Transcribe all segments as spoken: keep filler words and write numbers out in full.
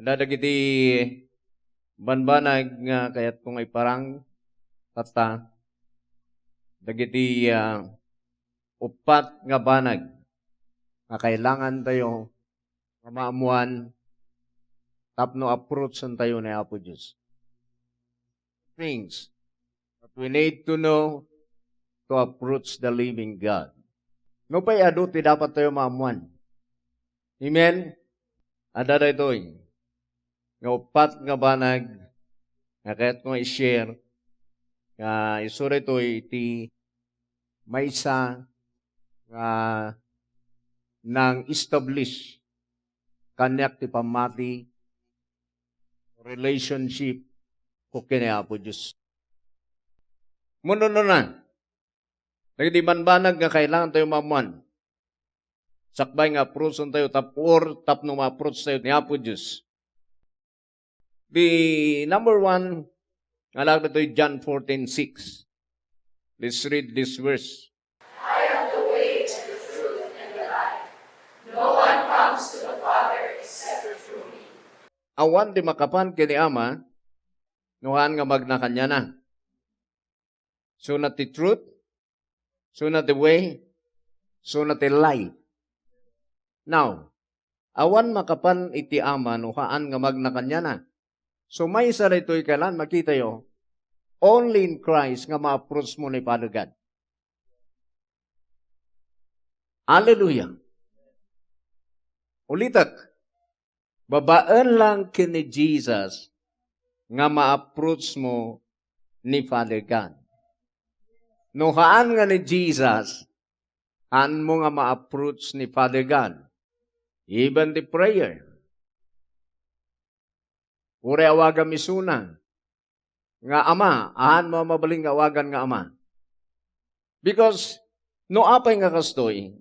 Dagiti banbanag nga kayatko nga iparang tatta, dagiti, ah, uppat nga banag nga kailangan tayo nga maammuan tapno approachen tayo ni Apo Dios. Things that we need to know to approach the living God. Nupay adu ti dapat tayo maammuan. Amen? Adda daytoy nga uppat nga banag nga kayatko nga i-share nga isu daytoy ti maysa nga nang-establish kaniak ti pammati, relationship ko ken ni Apo Dios. Mununona, dagiti banbanag nga kailangan tayo maammuan. Sakbay nga approachen tayo tap-, or tapno ma-approach tayo ni Apo Dios. The number one, nga dagitoy John fourteen six. Let's read this verse. I am the way and the truth and the life. No one comes to the Father except through me. Awan ti makapan ken ni Ama, no haan nga magna kaniana. So na ti truth, so na ti way, so na ti life. Now, awan makapan iti Ama no haan nga magna kaniana. So maysa daytoy kailan makitayo, only in Christ nga ma-approach mo ni Father God. Hallelujah. Ulitek, babaen lang ken ni Jesus nga ma-approach mo ni Father God. No haan nga ni Jesus, haan mo nga ma-approach ni Father God. Even the prayer. Uray awagam isuna nga Ama, haan mo mabalin nga awagan nga Ama. Because, no apay nga kastoy,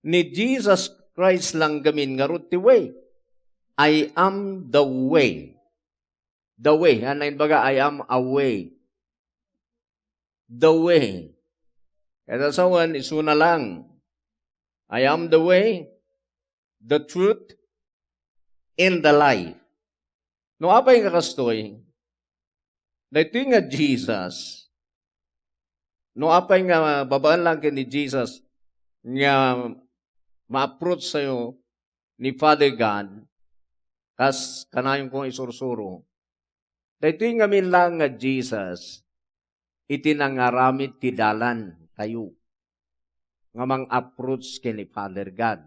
ni Jesus Christ lang gamin ngarud ti way. I am the way. The way. Haan naimbag, I am a way. The way. Ket sawen, isuna lang. I am the way, the truth, and the life. No apay nga kastoy, daytoy nga Jesus, no apay nga babaen lang ken ni Jesus nga ma-approach tayo ni Father God, kas kanayon kong isursuro, daytoy ngamin lang nga Jesus iti nangaramid ti dalan tayo nga mang-approach ken ni Father God.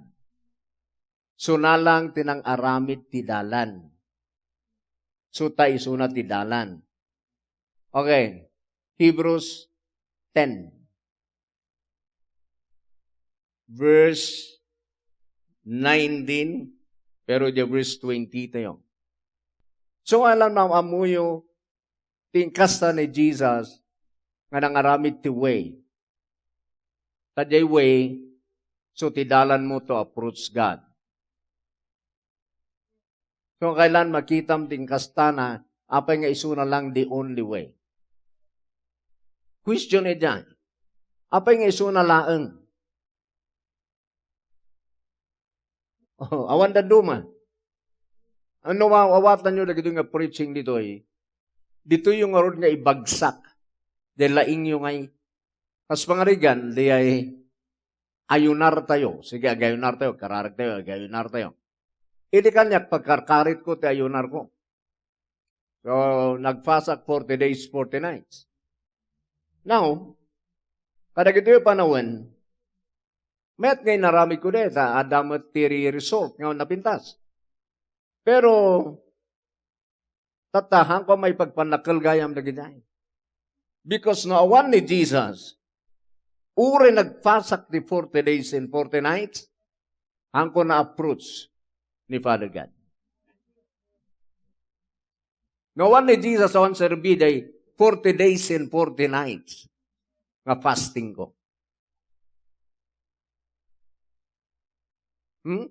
Suna lang ti nangaramid ti dalan. So, ta isuna ti dalan. Okay. Hebrews ten, verse nineteen, pero di verse twenty tayo. So, alam na, ammoyo, ti inkasta ni Jesus nga nangaramid ti way. Ta diay way, so ti dalan mo to approach God. So, kailan makitam ti inkastana, apay nga isuna lang the only way? Question idiay. Apay nga isuna laeng? Oh, awan dadduma. Ano ma-, awatanyo dagitoy nga preaching ditoy? Ditoy yung ngarud nga ibagsak. Dahil laing yung ay, kas pangarigan, di ay ayunar tayo. Sige, agayunar tayo. Kararag tayo, agayunar tayo. Idi kaniak, pagkarkarit ko, ti ayunar ko. So, nagfast ak forty days, forty nights. Now, kadagitoy panawen, met nga inaramid ko di, ta adda met ti result nga napintas. Pero, tatta, haanko maipagpannakkel gayam dagiti. Because no awan ni Jesus, uray nagfast ak ti forty days and forty nights, haanko na-approach ni Father God. No awan ni Jesus, awan serbi diay forty days and forty nights nga fasting ko. Hmm?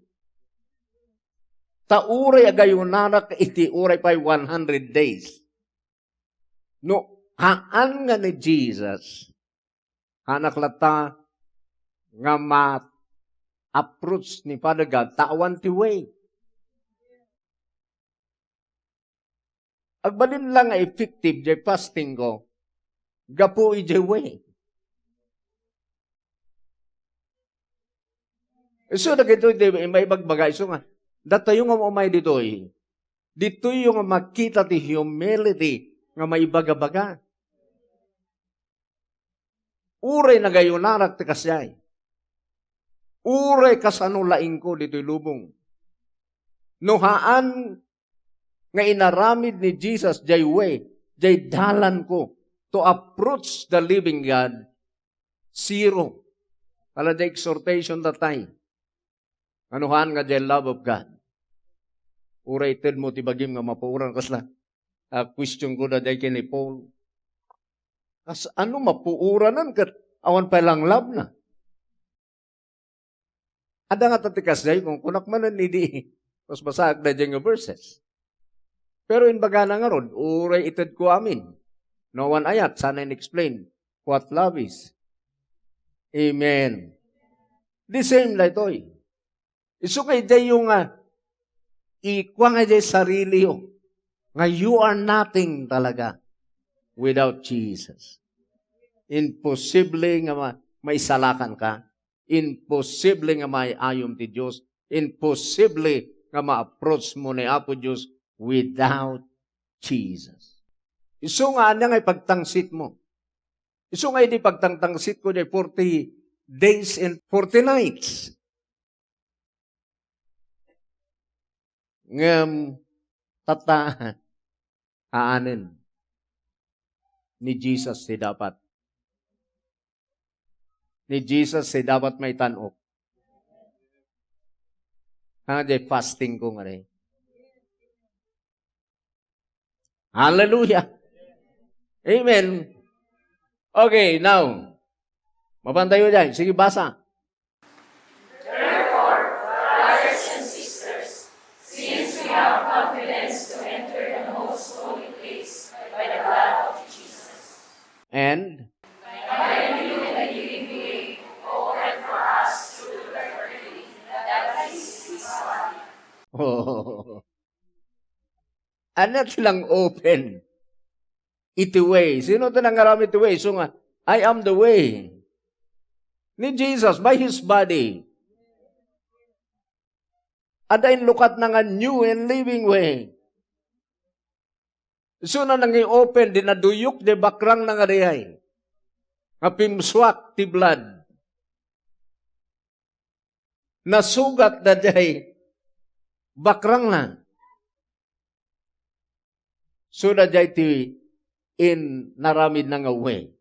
Ta uray agayunarak iti uray pay one hundred days. No haan nga ni Jesus, haanak latta nga ma-approach ni Father God, ta awan ti way. Agbalin la nga effective jay fasting ko gapu idiay way. Isu dagitoy ti maibagbaga, isu nga, datayo nga umay ditoy, ditoyyo nga makita ti humility nga maibagabaga. Uray nagayunarak ti kasdiay. Uray kasano laingko ditoy lubong. No haan nga inaramid ni Jesus jay way, jay dalan ko to approach the living God, zero. Ala, the exhortation that time. Ano haan nga jay love of God? Uray ited mo ti bagim nga mapuoran, kasla, ah, question ko da jay ken ni Paul. Kas-, ano mapuoranan ket awan pay lang love na? Adda nga ta ti kasdiay, kung kunak manen idi, basbasaak daydiay nga verses. Pero imbagana ngarud, uray itedko amin. No one ayat, sana in-explain what love is. Amen. The same daytoy. Isu nga idayyo nga, ikua nga idiay sariliyo, nga you are nothing talaga without Jesus. Imposible nga ma-, maisalakan ka. Imposible nga maayayom ti Dios. Imposible nga ma-approach mo ni Apo Dios without Jesus. Isu nga ania nga ipagtangsit mo? Isu nga idi pagtangtangsit ko diay forty days and forty nights. Ngem tatta, aanen. Ni Jesus ti dapat. Ni Jesus ti dapat maitan-ok. Nga diay fasting ko nga ni. Hallelujah. Amen. Okay, now. Mapan tayo diay. Sige, basa. Therefore, brothers and sisters, since we have confidence to enter the most holy place by the blood of Jesus, and by the new and living way offered for us through the curtain, that is his body. Oh. Ania ti lang open iti way? Sino ti nangaramid iti way? Isu nga, "I am the way." Ni Jesus, by His body. Adda inlukatna nga new and living way. Isu nga nangi-open, di naduyok, di bakrang na nga diay. Nga pimsuak ti blood. Nasugat daydiay bakrangna. So, daydiay ti inaramidna nga way.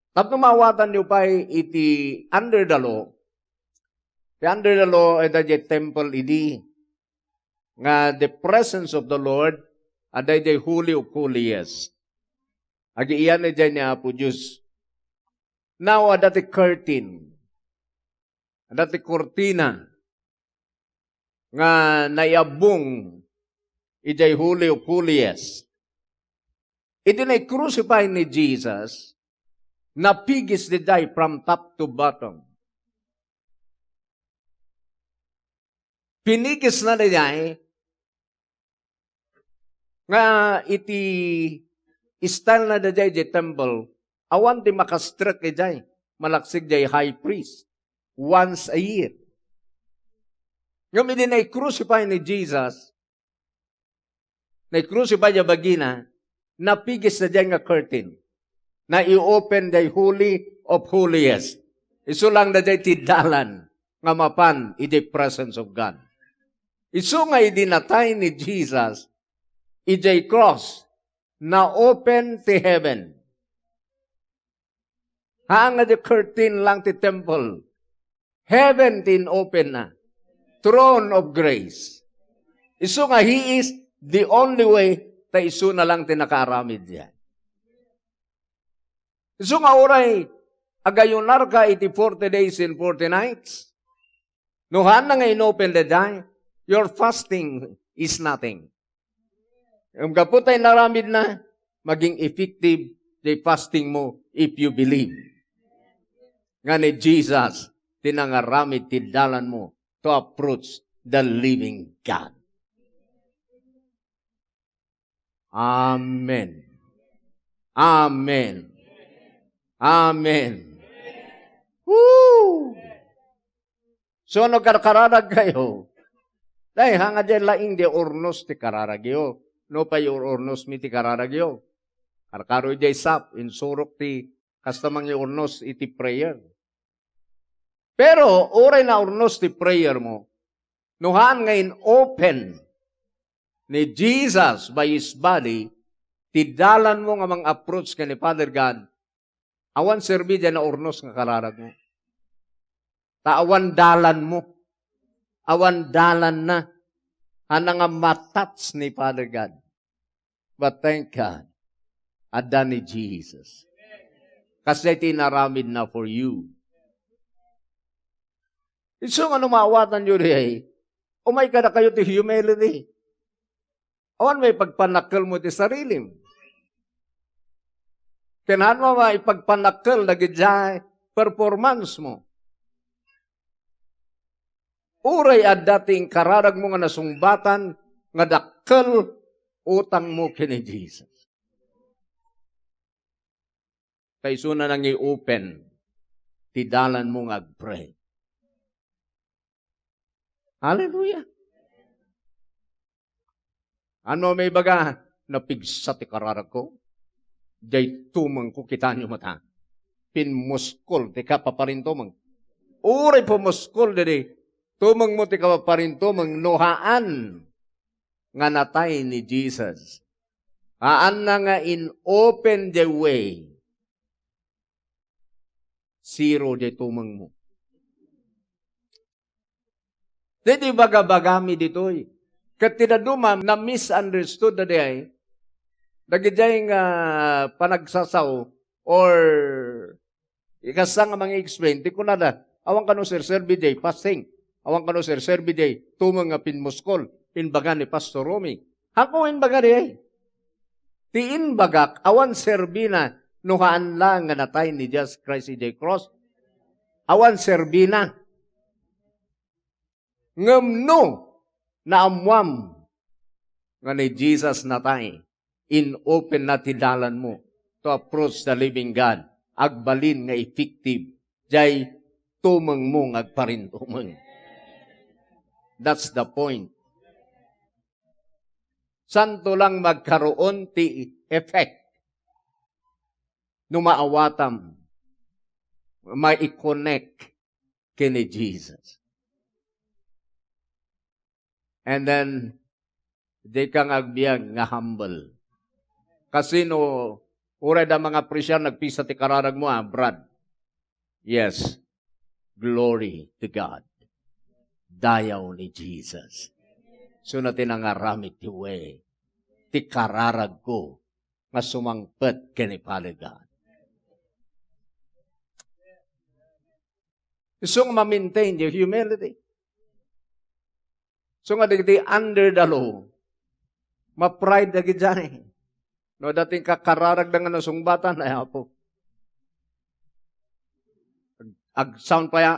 Tapno maawatanyo pay iti under the law, ti under the law, ay daydiay temple idi, nga the presence of the Lord, adda idiay Holy of Holies. Agiiyan idiay ni Apo Dios. Now, adda ti curtain. Adda ti kurtina nga naiabbong idiay Holy of Holies. Idi nai-crucify ni Jesus, napigis daydiay from top to bottom. Pinigisna daydiay nga iti style na daydiay idiay temple, awan ti makastrek idiay, malaksid diay high priest, once a year. Ngem idi nai-crucify ni Jesus, nai-crucify diay bagina, napigis daydiay nga curtain. Nai-open diay Holy of Holies. Isu lang daydiay ti dalan nga mapan idiay presence of God. Isu nga idi natay ni Jesus, idiay cross, na-open ti heaven. Haan nga di curtain lang ti temple. Heaven ti in-open na. Throne of grace. Isu nga He is the only way, ta isuna lang ti nakaaramid diay. Isu nga uray agayunarka iti forty days and forty nights, no haanna nga inopen daydiay, your fasting is nothing. Ngem gapu ta inaramidna, maging effective ti fasting mo if you believe nga ni Jesus ti nangaramid ti dalan mo to approach the living God. Amen. Amen. Amen. Woo! So, no karkararag kayo, dahil hanga diay laing di urnos ti kararagyo. No pay urnos mi ti kararagyo. Karkaro diay sap, insurok ti kasta mangiurnos iti prayer. Pero, uray naurnos ti prayer mo, no haan nga in-open ni Jesus by His body, ti dalan mo nga mang-approach ken ni Father God, awan serbi diay naurnos nga kararag mo. Ta awan dalan mo. Awan dalan na. Haan nga matouch ni Father God. But thank God, adda ni Jesus. Kas diay ti inaramid na for you. Isu nga no maawatanyo diay, umay kadakayo ti humility. Awan maipagpanakkel mo ti sarilim. Ken haan mo maipagpanakkel dagidiay performance mo. Uray adda ti inkararag mo nga nasungbatan nga dakkel, utang mo ken ni Jesus. Ta isuna nangi-open ti dalan mo nga agpray. Hallelujah! Ano may baga? Napigsa ti kararagko. Diay tumengko, kitaenyo mata. Pinmuskol ti kapaparintumeng. Uray pumuskol didi, tumengmo ti kapaparintumeng no haan nga natay ni Jesus. Haanna nga in-open the way. Zero diay tumengmo. Daydi bagabagami ditoy. Ket ti dadduma, na-misunderstood da diay. Dagidiay nga panagsasao or ikasta nga mangi-explain, ti kunada, awan kano serserbi diay fasting. Awan kano serserbi diay tumeng nga pinmuskol. Imbaga ni Pastor Romy. Haanko imbaga diay. Ti imbagak, awan serbina no haan laeng nga natay ni Jesus Christ idiay cross. Awan serbina. Ngem no naammuam nga ni Jesus natay, in-open na ti dalan mo to approach the living God. Agbalin nga effective diay tumeng mo nga agparintumeng. That's the point. Santo lang magkaroon ti effect no maawatam, mai-connect ken ni Jesus. And then, di ka nga agbiag nga humble. Kasi no, uray da mga presyar nagpigsa ti kararag mo, ah, Brad. Yes. Glory to God. Dayaw ni Jesus. Isuna ti nangaramid ti way. Ti kararagko nga sumangpet ken ni Father God. Isu nga ma-maintain your humility. So nga dagiti under the law, ma-pride dagidiay. No, dati kakararagda nga nasungbatan, ay apo. Ag-, ag-sound pa ya,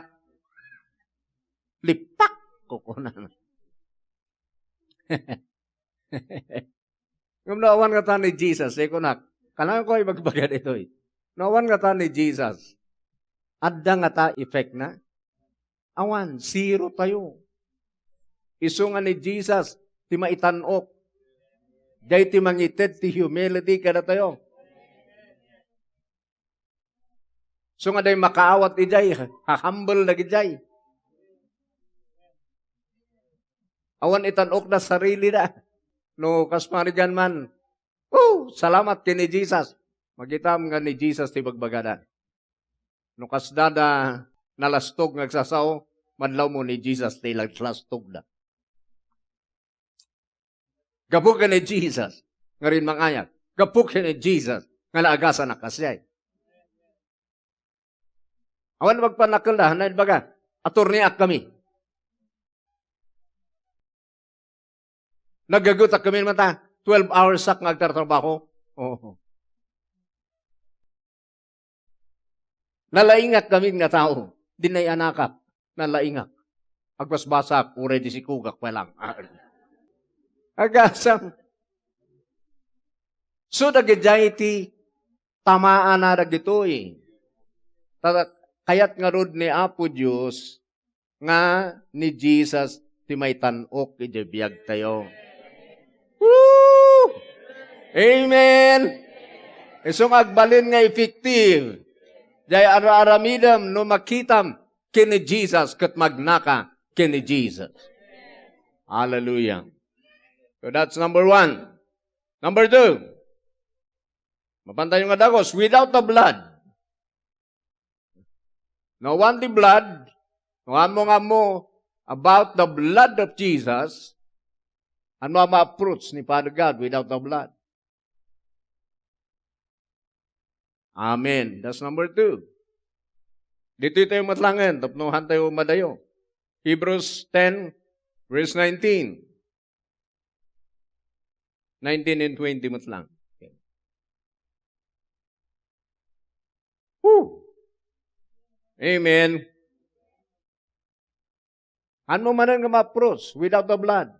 lipak, kukunan. Ngem no awan ngata ni Jesus, eh, kunak, kanayon ko ibagbaga ditoy. No awan ngata ni Jesus, adda ngata effect na? Awan, zero tayo. Isu nga ni Jesus, ti maitan-ok. Diay ti mangited ti humility kadatayo. So nga day makaawat idiay, ha-humble dagidiay. Awan itan-ok da sarili da. No, kas marigan man, "Oh, salamat ken ni Jesus." Magitam nga ni Jesus ti bagbagada. No kasda da nalastog nga agsasao, madlaw mo ni Jesus ti laglastog da. Gapu ken ni Jesus nga rin mangayat. Gapu ken ni Jesus nga naagasan a kasdiay. Awan magpanakkel da, na baga, "Aturniak kami." Nagagutak kami mata, twelve hours sak nga agtartrabaho. Oo. Nalaingak kami nga tao. Di nayanakak. Nalaingak. Agbasbasak, uray di sikugak pa lang. Agasam. So, dagidiay ti tamaana dagitoy. Ta-, kayat ngarud ni Apo Dios nga ni Jesus ti maitan-ok idiay biagtayo. Woo! Amen! Isu nga agbalin nga effective. Diay ar-aramidem no makitam ken ni Jesus ket magnaka ken ni Jesus. Hallelujah. So that's number one. Number two, mapantayo nga dagus, without the blood. No one the blood, no ammo nga ammo about the blood of Jesus, ano ang ma-approach ni Father God without the blood? Amen. That's number two. Dito tayo matlangan, tapno han tayo madayo. Hebrews ten, verse nineteen. Nineteen and twenty met lang. Okay. Woo! Amen. Hanmo manen nga ma-approach without the blood.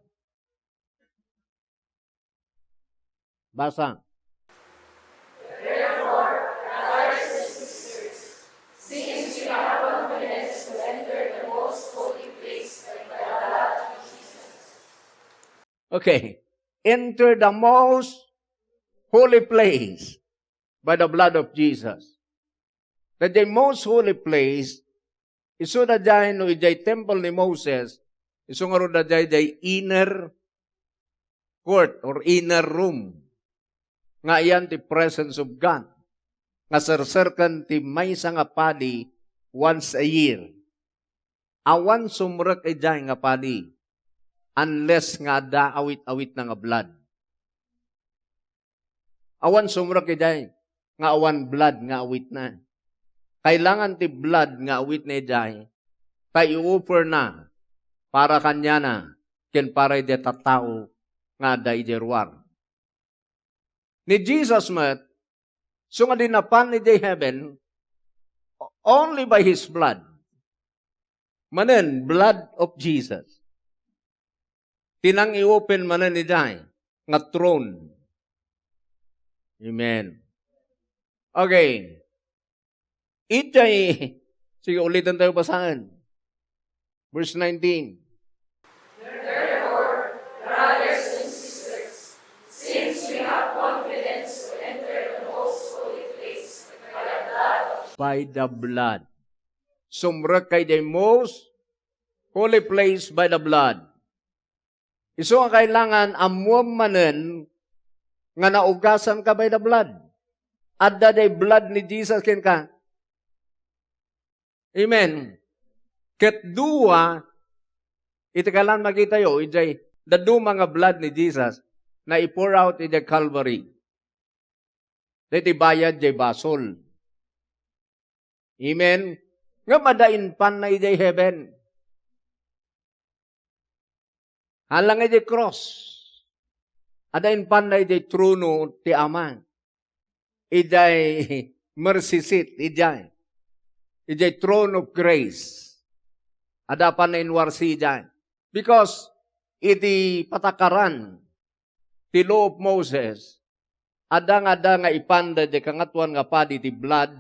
Basa. Okay. Enter the most holy place by the blood of Jesus. That the most holy place, isu daydiay no idiay temple ni Moses, isu ngarud daydiay inner court or inner room. Nga iyan ti presence of God. Nga serserken ti maysa nga padi once a year. Awan sumrek idiay nga padi unless nga adda awit-awitna nga blood. Awan sumrek idiay nga awan blood nga awitna. Kailangan ti blood nga awitna idiay, ta i-offer na para kaniana ken para idiay tattao nga adda idiay ruar. Ni Jesus met, so nga di napan idiay heaven, only by His blood. Manen, blood of Jesus. Ti nang i-open manen idiay nga throne. Amen. Okay. Idiay, sige, ulitan tayo basahan. Verse nineteen. Therefore, brothers and sisters, since we have confidence to enter the most holy place by the blood of by the blood. Sumrek ka idiay most holy place by the blood. Isu nga kailangan ammuem manen nga naugasan ka by the blood. Adda diay blood ni Jesus kenka. Amen. Ket dua, iti kailangan makitayo, idiay dadduma nga blood ni Jesus na i-pour out idiay Calvary. Daytoy bayad diay basol. Amen. Ngem adda impanna idiay heaven. Haan lang idiay cross. Adda impanna idiay trono ti Ama. Idiay mercy seat, idiay. Idiay throne of grace. Adda panna inwarsi idiay. Because iti patakaran ti Law of Moses, adda nga, adda nga ipanda idiay Kangatoan nga Padi ti blood,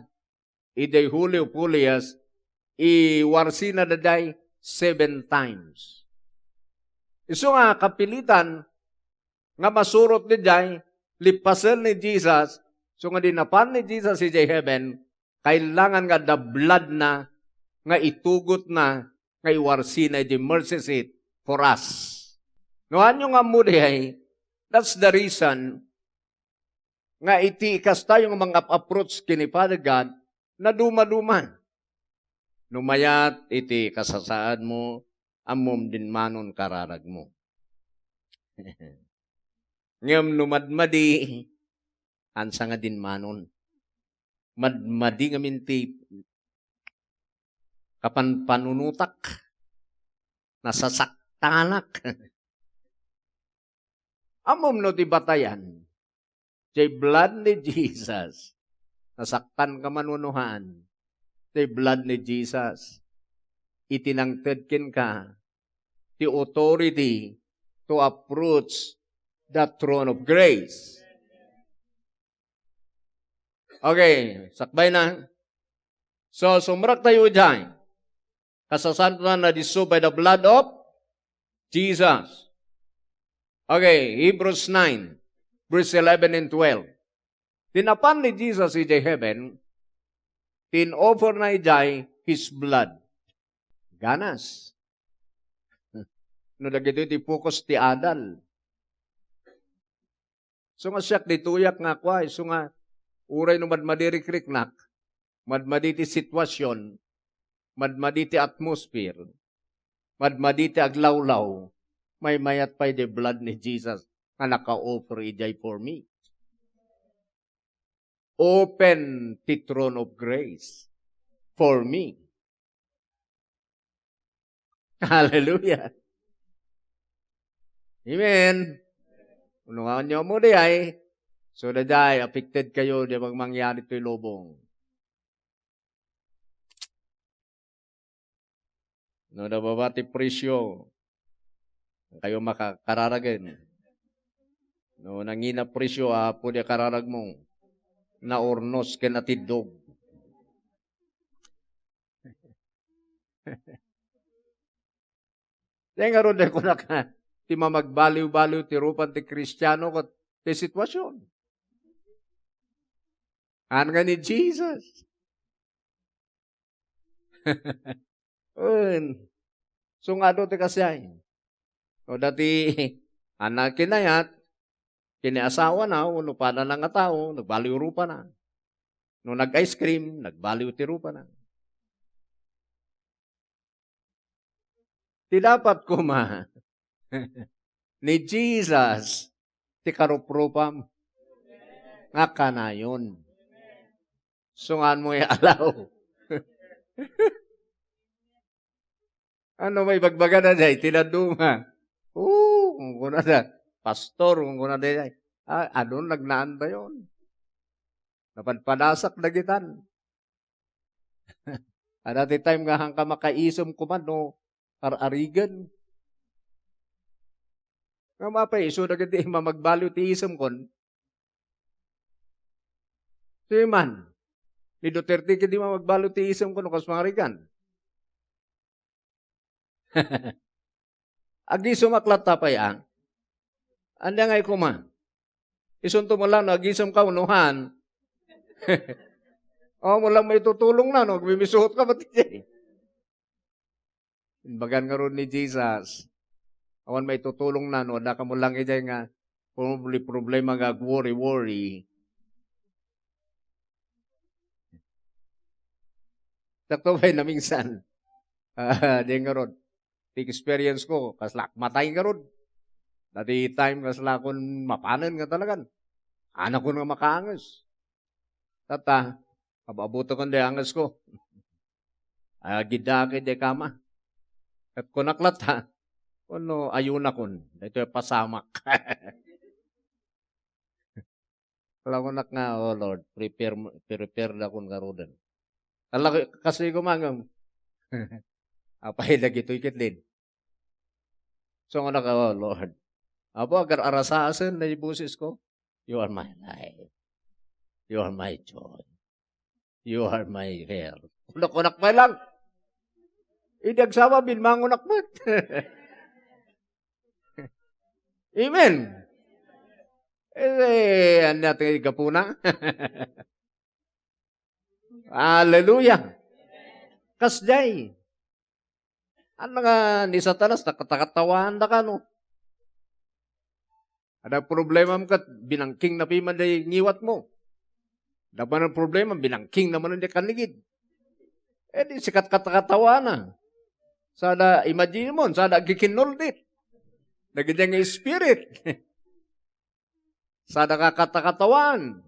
idiay Holy of Holies, iwarsina daydiay seven times. Isu nga kapilitan nga masurot daydiay, lipasen ni Jesus, isu nga di napan ni Jesus idiay heaven, kailangan nga adda blood na nga itugot na nga iwarsina idiay mercy seat for us. No, ania nga ammo diay, that's the reason nga iti kastayo nga mangap-approach ken ni Father God, naduma-duma. No mayat iti kasasaadmo, ammom dinmanon kararagmo. Ngem no madmadi, ansa nga dinmanon. Madmadi ngamin ti kapanpanunotak, nasasaktanak. Ammom no ti batayan, diay blood ni Jesus, nasaktan ka man wenno haan, diay blood ni Jesus, iti nangted kenka, ti authority to approach the throne of grace. Okay, sakbay na. So, sumrektayo idiay. Kasasaanna na disso by the blood of Jesus. Okay, Hebrews nine, verse eleven and twelve. Ti napan ni Jesus idiay heaven, ti in-offer na idiay his blood. Ganas. No dagitoy ti focus ti adal. So nga siak ditoyak nga kua, so nga uray no madmadi rikriknak, madmadi ti sitwasyon, madmadi ti atmosphere, madmadi ti aglawlaw, maymayat pay the blood ni Jesus nga naka-offer idiay for me. Open the throne of grace for me. Hallelujah. Amen. Unongan yo mo di ay. So, daydiay, affected kayo di bang mangyari to'y lubong. No, nababa ti presyo, kayo makakararagen. No, nangina presyo, apo di kararag mo. Naurnos ken natiddog. Dayta ngarud, dayta kunak, ti mamagbaliw-baliw ti rupan ti Kristiano ket ti sitwasyon. Haan nga ni Jesus. Wen, sungado ti kasiay. O dati, anak kinayat, kini asawa na, o no pada na nga tao, nagbaliw rupa na. No nag-ice cream, nagbaliw ti rupa na. Ti dapat koma, ni Jesus, ti karuprupam, nga kanayon. Sungan mo alaw. Ano may bagbaga na jay? Tinaduma. Oo, kung kuna da. Pastor, kung kuna da jay. Ah, ano, nagnaan ba yun? Napadpadasak dagitan. Ada ti time nga hangka makaisem ko man no ar-arigan. Nga mapay, isu dagiti mamagbaliw ti isem kon. Siman, ni Duterte kadi mamagbaliw ti isem kon no kas mangarigan. Agisomak latta pay, ah. Anda nga ikuma? Isunto mo lang, no, agisem ka, unuhan. O, mo lang maitutulong na, no, agbimisuhot ka, pati. Imbagan ngarud ni Jesus, awan maitutulong na, no, adda ka mo lang idiay nga, probably problema nga ag-worry-worry. Sakto ba yun na minsan? Ah, di ngarud. Ti experience ko, kasla matay ngarud. Dati time, kasla akon mapanen nga talagan. Anak ko nga makaanges. Tata, ababuto kon di anges ko. Agidda ka di kama. Ket kunak latta, kuno ayuna kon, daytoy pasamak. Ala kunak nga, "Oh Lord, prepare mo, prepare da kon ngaruden." Ala, kasi kumangem. Apay dagitoy ket din. So, nga naka, "Oh Lord." Apo, agar-arasasen na yung boses ko. "You are my life. You are my joy. You are my health." Kunak-kunak pa lang. Idi agsaba, binmangonak met. Amen. Eh, ania ti gapuna? Hallelujah. Kasjay. Ano nga ni Satanas, nakatakatawaan da ka, no? Ada problema mo kat, binangking na piman day ngiwat mo. Ada man ang problema, binangking naman ang kanigid. Eh, di sikat katakatawana. Sada, imagine mo, sada agikinuldit. Nagidya nga spirit. Sada kakatakatawaan.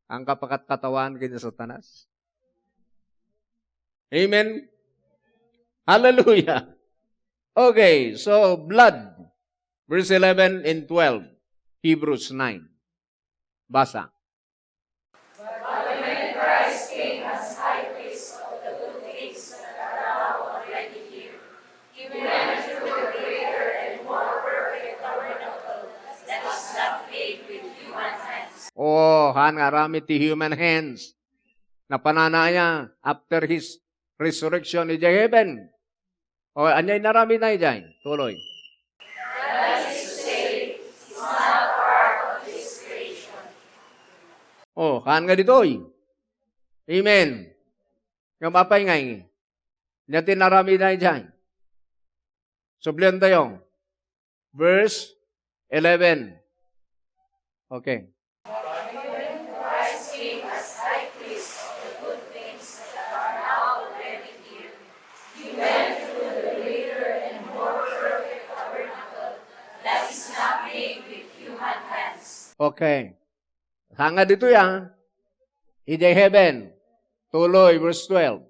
Ang kapakatkatawan kanya Satanas. Amen? Hallelujah. Okay, so blood. Verse eleven and twelve. Hebrews nine. Basa. But when Christ came as high priest of the good things that are now already here, he went through the greater and more perfect tabernacle that was not made with human hands. Oh, Saan nga aramid ti human hands? Napanana aya after his resurrection idiay heaven. O, ania inaramidna idiay? Tuloy. O, haan nga ditoy. Amen. Ngem apay ngay? Ania ti inaramidna idiay? Subliantayo. Verse eleven. Okay. Christ came as high priest of the good things that are now already here. He went through the greater and more perfect tabernacle that is not made with human hands. Okay. Saan nga ditoy, ah? Idiay heaven. Tuloy, verse twelve.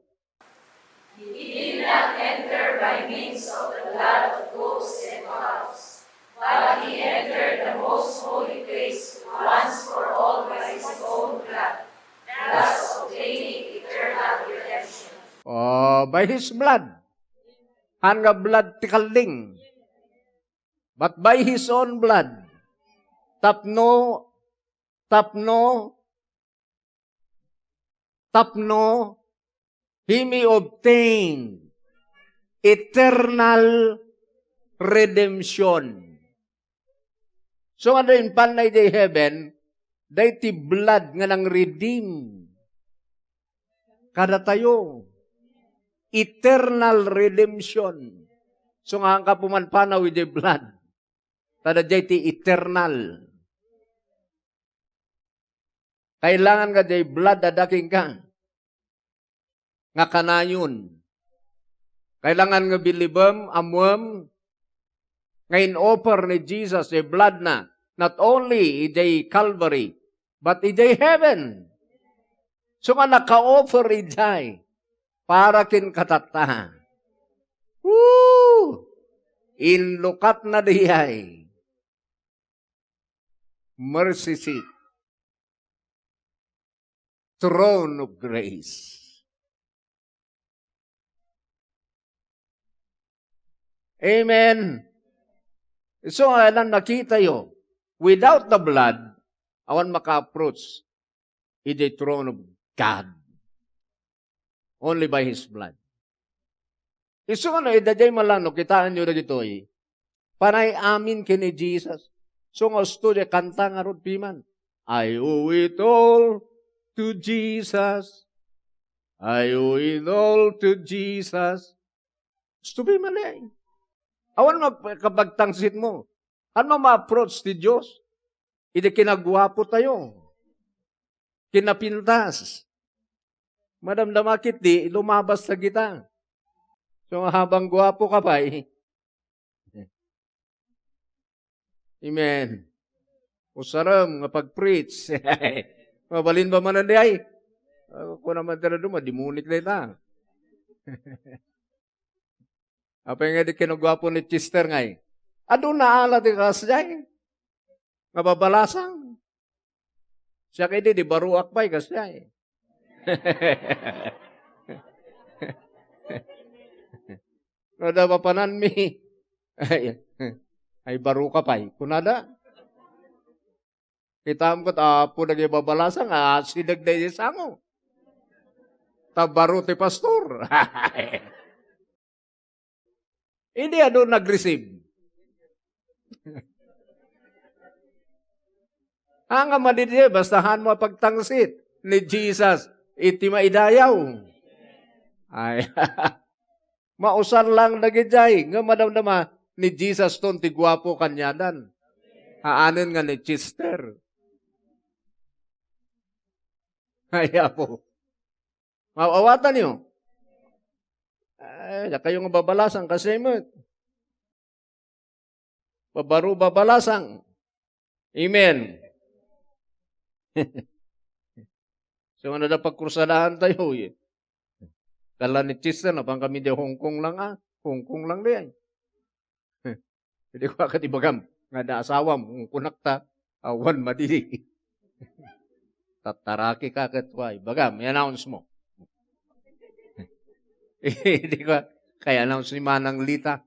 He did not enter by means of the blood of goats and calves, but he entered the most holy place once for all by his own blood, thus obtaining eternal redemption. Oh, by his blood. Haan nga blood ti kalding. But by his own blood. Tapno, tapno, tapno he may obtain eternal redemption. So, ano impanna idiay heaven? Daytoy blood nga nang-redeem kadatayo. Eternal redemption. So, nga, haanka pumanpanaw idiay blood. Ta daydiay ti eternal. Kailangan nga diay blood adda kenka nga kanayon. Kailangan nga bilibem, ammoem, nga in-offer ni Jesus diay blood na, not only idiay Calvary, but idiay heaven. So nga naka-offer idiay para ken katatta. Woo! Inlukatna diay mercy seat, throne of grace. Amen. So, ayan nakita yo, without the blood, awan maka-approach in the throne of God. Only by His blood. Isu nga no, idaydiay man lang, no, kitaenyo dagitoy. Panay amin ken ni Jesus. So nga usto diay kanta ngarud piman. I owe it all to Jesus. I owe it all to Jesus. Usto piman eh. Awan mapagtangsitmo. Haan nga ma-approach ti Dios? Idi kinaguapotayo. Kinapintas. Madamdama ketdi, lumabas dagita. So, habang guapo ka pay. Amen. Usarem nga pag-preach. Mabalin ba man diay? Ako naman talaga, madimunik na ita. Apay nga idi kinaguapo ni Chester ngay? Adu na ala ti kasdiay nga babalasang. Siak idi, di baruak pay kasdiay. No, da mapananmi. Ay, ay, baro ka pay. Kunada, kitaem ket, apo, dagiti babalasang, asideg daydi sango. Ta baro ti pastor. Idi adu nag-receive. Haan nga madi diay, basta haan mo a pagtangsit ni Jesus iti maidayaw. Ay, mausar lang dagidiay, nga madamdama ni Jesus ton ti guapo kaniadan. Haanen nga ni Chester. Ay, Apo. Maaw-awatanyo. Ay, dakayo nga babalasang, kasay met. Babaro babalasang. Amen. So, ano da pagkursadaan tayo, eh? Kala ni Chester, napan kami di Hong Kong lang, ah. Hong Kong lang di, ay. Idi kua ket ibagam, nga da asawam, kunak ta, awan madi. Tataraki ka ket wa, ibagam, i-announce mo. Idi kua, kay announce ni Manang Lita.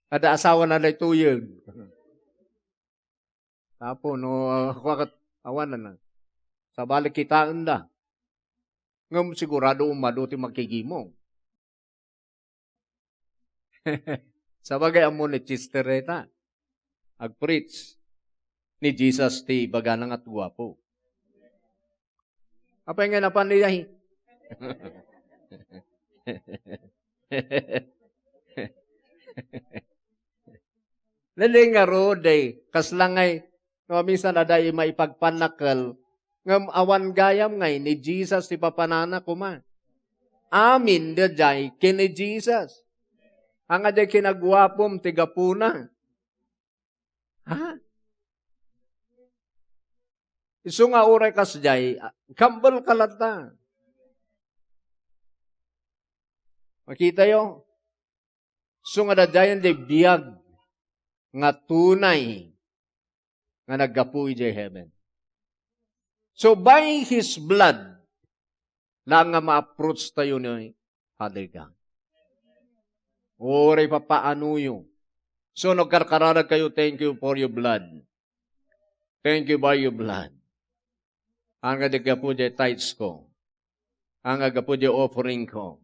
Ada asawa na daytoyen. Apo, no, ah, kua ket awan na. Sabali kitaenda. Ngem sigurado umadu ti makigimong. Sabagay ammo ni Chester dayta. Ag-preach ni Jesus ti ibagana nga guapo. Apay nga napan ni Yahi? Nalingaro, day. Kasla ngay, no, minsan adda maipagpannakkel, ngem awan gayam ngay ni Jesus ti papanana koma. Amin daydiay ken ni Jesus. Ania diay kinaguapom ti gapuna? Ha? Isu nga uray kasdiay, ah, humble ka latta. Makitayo? Isu nga daydiayen diay biag nga tunay nga naggapu idiay heaven. So, by His blood, laeng nga ma-approach tayo ni Father God. Uray papaanoyo. So, no agkarkararag kayo, "Thank you for your blood. Thank you by your blood." Ania nga di gapu diay tithes ko. Ania nga gapu diay offering ko.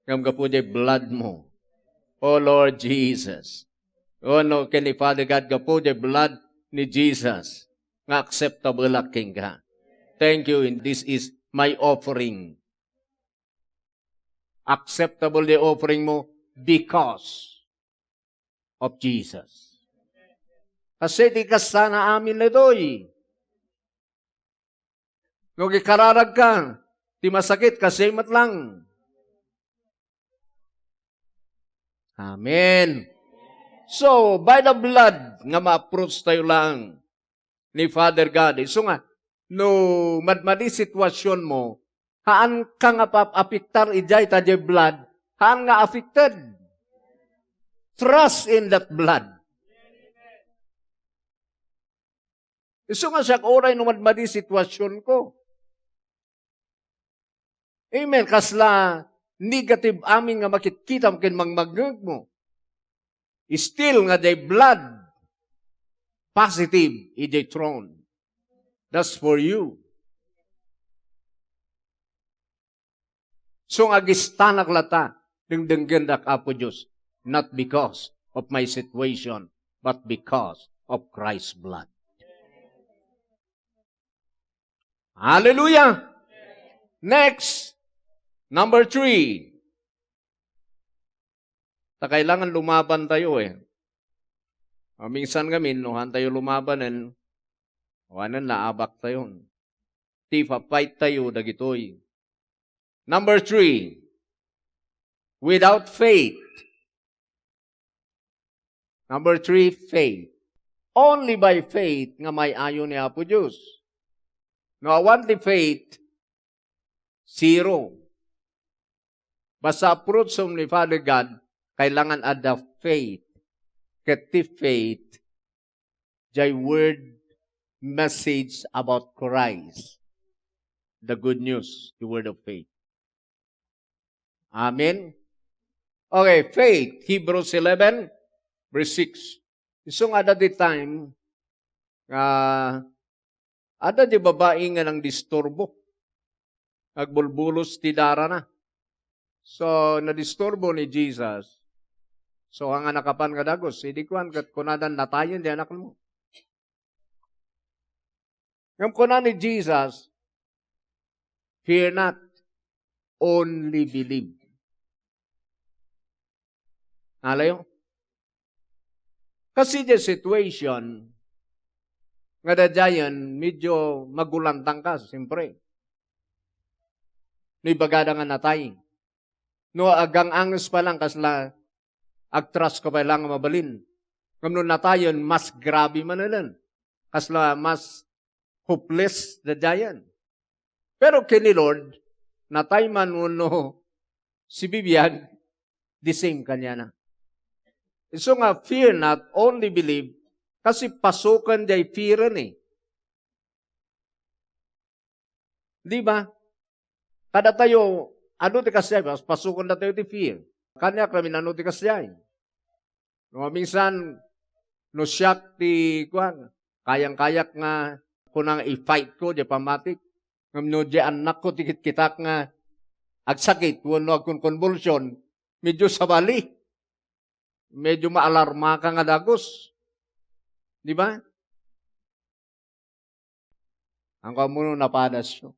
Ngem gapu diay blood mo. Oh Lord Jesus. Oh no, ken ni Father God, gapu diay blood ni Jesus nga acceptable ak kenka. Thank you, and this is my offering. Acceptable diay offering mo because of Jesus. Kasi ti kasta nga amin daytoy. No agkararag ka, ti masakit, kasi met lang. Amen. So, by the blood nga ma-approach tayo lang ni Father God. Isu nga, no madmadi sitwasyon mo, haan ka nga paapektar idiay ta diay blood, haan nga affected. Trust in that blood. Isu nga siak, uray no madmadi sitwasyon ko. Amen. Kasla negative amin nga makitkitam ken mangmangngeg mo. Still nga diay blood positive idiay throne. That's for you. So, nga agistanak latta, dengdenggendak, Apo Dios, not because of my situation, but because of Christ's blood. Hallelujah! Next, number three. Ta kailangan lumaban tayo eh. Ah, minsan ngamin, no, haan tayo lumabanen, awanen, naabak tayo. Ti pa-fight tayo dagitoy. Number three, without faith. Number three, faith. Only by faith nga may-ayo ni Apo Dios. No awan ti faith, zero. Basta approach mo ni Father God, kailangan adda faith. Ket ti faith, diay word, message about Christ. The good news, the word of faith. Amen? Okay, faith, Hebrews eleven, verse six. Isu nga adda ti time, nga adda ti babai nga nangdisturbo. Agbulbulos ti darana. So, nadisturbo ni Jesus. So, ania nga nakapan nga dagus, idi kuan, ket kunana, "Natayen ti anakmo." Ngem kuna ni Jesus, "Fear not, only believe." Nalayo? Kasi the situation nga daydiayen, medyo magulantang ka, siyempre. No ibagada nga natay. No agang-anges pa lang, kasla agtrust ka pa lang nga mabalin. Ngem no natayen, mas grabe manen. Kasla mas hopeless daydiayen. Pero ken ni Lord, natay man wenno sibibiag, the same kaniana. Isu nga, "Fear not, only believe," kasi pasoken diay fear-en eh. Di ba? Kadatayo, adu ti kasdiay, pas-, pasokendatayo ti fear. Kaniak, amin, adu ti kasdiay. No, minsan, no siak ti, kuan, kayang-kayak nga, kuna nga i-fight ko, diay pammatik. Ngem no di annakko ti kitkitak nga agsakit wenno agkonkonbulsion, medyo sabali. Medyo maalarmaka nga dagus. Di ba? Ang kamuno napadasyo.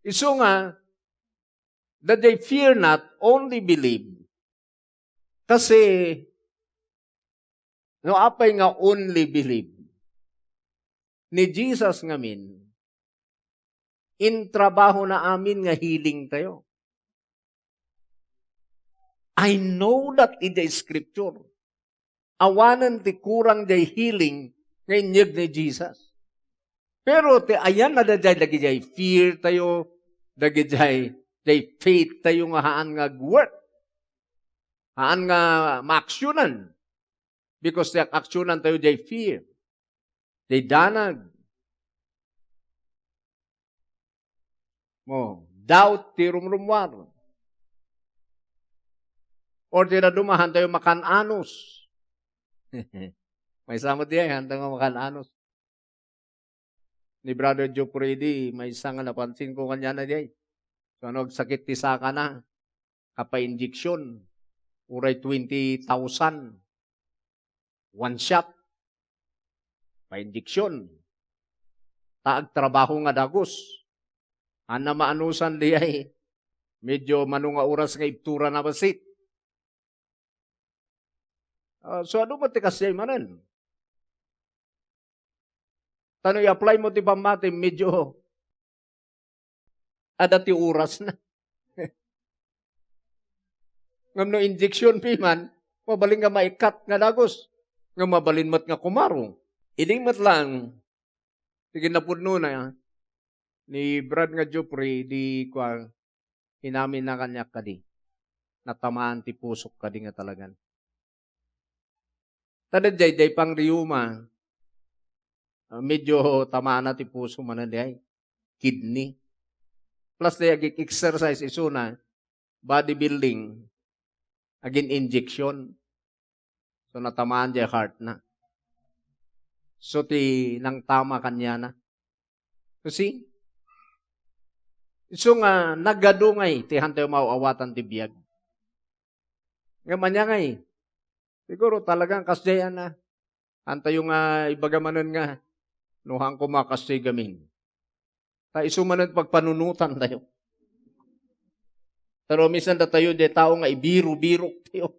Isu nga, that they fear not, only believe. Kasi, no, apay nga only believe? Ni Jesus ngamin, intrabaho na amin nga healing tayo. I know that in the scripture. Awanen ti kurang jay healing nga inyeg ni Jesus. Pero ti ayan na dayjay dagidiay fear tayo, dagidiay, jay faith tayo nga haan nga agwork. Haan nga maaksyonan. Because ti ak-aksyonan tayo jay fear. Jay danag. Mo, doubt ti rumrummuar. Or ti dadduma, haan tayo makan-anus. Maysa met diay, haan tayo makan-anus. Ni Brother Joe Freddy, maysa nga napansin ko kaniana diay. So, ano, agsakit ti sakana, kapainjection, uray twenty thousand. One shot. Painjection. Ta agtrabaho nga dagus. Haan na maanusan diay. Medyo mano nga oras nga ibtura na bassit. Ah, so, adu met ti kasdiay manen. Ta no i-apply mo ti pammati, medyo adda ti oras na. Ngem no injection piman, mabalin nga maikat nga dagus. Nga mabalin met nga kumarong. Idi met lang, ti kinapudnona, ni Brad nga Jopri, di, kuan, inamin na kaniak kadi. Natamaan ti pusok kadi nga talagan. Ta dayjay, jay pangriuma, ah, medyo tamana ti puso manen diay, kidney. Plus, diay ag-exercise isuna, bodybuilding, agin-injection. So, natamaan jay heart na. So, ti nangtama kaniana. You see? Isu nga nagadu ngay ti hantayo maaw-awatan ti biag. Ngem ania ngay? Siguro talagang kasdiay a na. Hantayo nga ibaga manen nga, no, haan koma kasdiay gamin. Ta isu manen pagpanunotan tayo. Pero minsan datayo, di tao nga ibiro-biro tayo.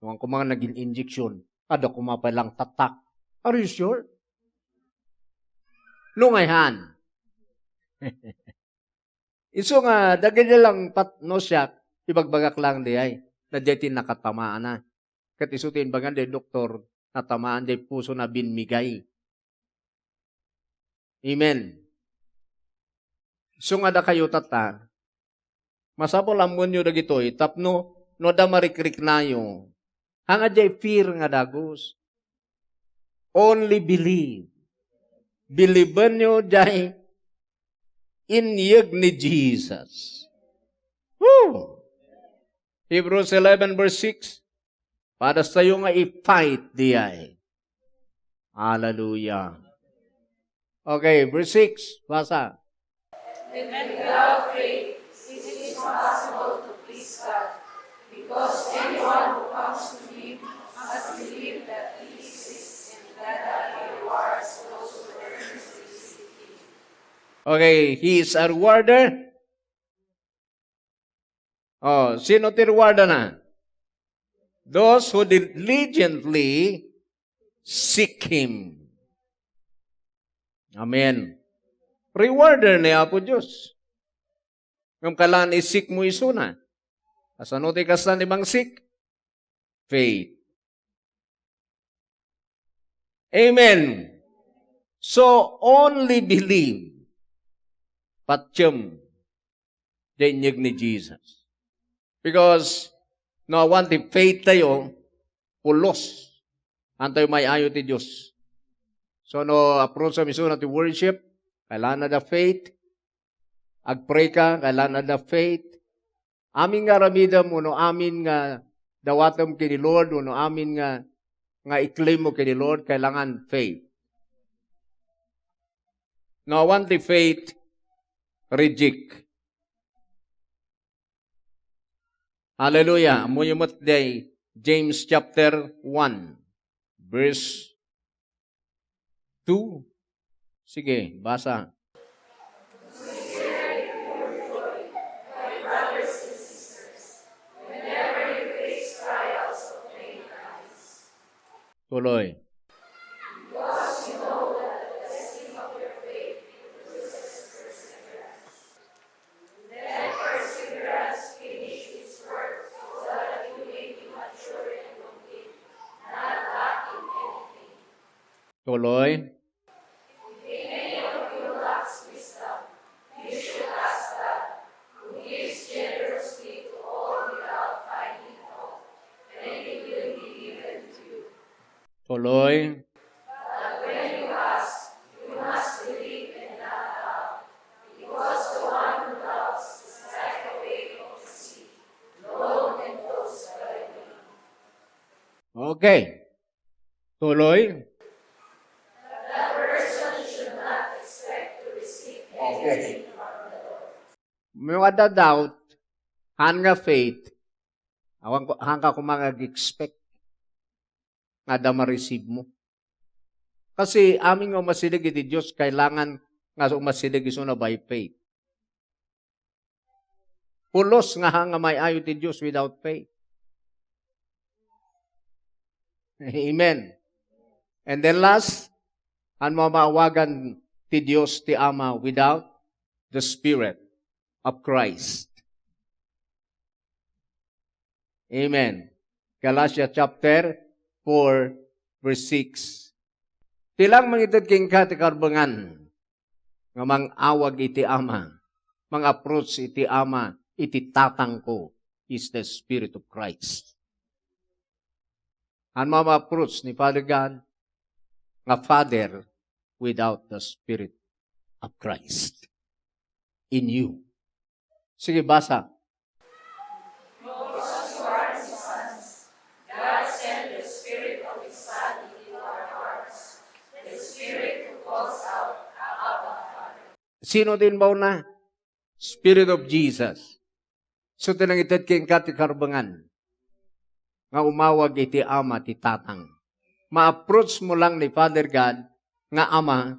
Nuan ko mga nagin injection, adda koma pay lang tatak. Are you sure? No, ngay han. Isu nga, dagiti lang pat-, no, siak, ibagbagak lang diay. Dayjay ti nakatamaana. Ket isu ti imbagan diay doktor, natamaan diay puso na binmigay. Amen. Isu nga dakayo tatta, masapul ammoenyo dagitoy tapno no adda marikriknayo, haan nga diay fear nga dagus. Only believe. Believe-enyo diay inyeg ni Jesus. Woo! Hebrews eleven verse six. Padastayo nga i-fight diay. Hallelujah. Okay, verse six. Basa. Without faith, it is impossible to please God, because anyone who comes to Him must believe that He exists and that He rewards those who earnestly seek Him. Okay, He is a rewarder. Oh, sino ti rewardana? Those who diligently seek Him. Amen. Rewarder ni Apo Dios. Ngem kailangan i-seek mo isuna. Kasano ti kasta ni bang seek? Faith. Amen. So, only believe. Patiem. Diay inyeg ni Jesus. Because, no awan ti faith tayo, pulos. Haan tayo maay-ayo ti Dios. So, no approach-am isuna ti worship, kailangan adda faith. Agpray ka, kailangan adda faith. Amin nga aramidem wenno amin nga dawatem ken ni Lord wenno amin nga, nga i-claim mo ken ni Lord, kailangan faith. No awan ti faith, reject. Hallelujah. Ammoyo met diay James chapter one, verse two. Sige, basa. Tuloy. Tuloy. Tuloy. Okay. Tuloy. Okay. No adda doubt, haan nga faith, awan ko, haan ka koma nga ag-expect nga adda ma-receive mo. Kasi amin nga umasideg iti Dios, kailangan nga umasideg isuna by faith. Pulos nga haan nga may-ayo ti Dios without faith. Amen. And then last, haan mo maawagan ti Dios ti Ama without the Spirit of Christ. Amen. Galatia chapter four, verse six. Ti lang mangited kenka ti karbengan nga mang-awag iti Ama, mang-approach iti Ama, iti Tatangko is the Spirit of Christ. Haan mo ma-approach ni Father God nga Father without the Spirit of Christ in you. Sige, basa. Sino ti imbaonna? Spirit of Jesus. So, ti nangited kenka ti karbengan nga umawag iti Ama ti Tatang. Ma-approach mo lang ni Father God nga Ama,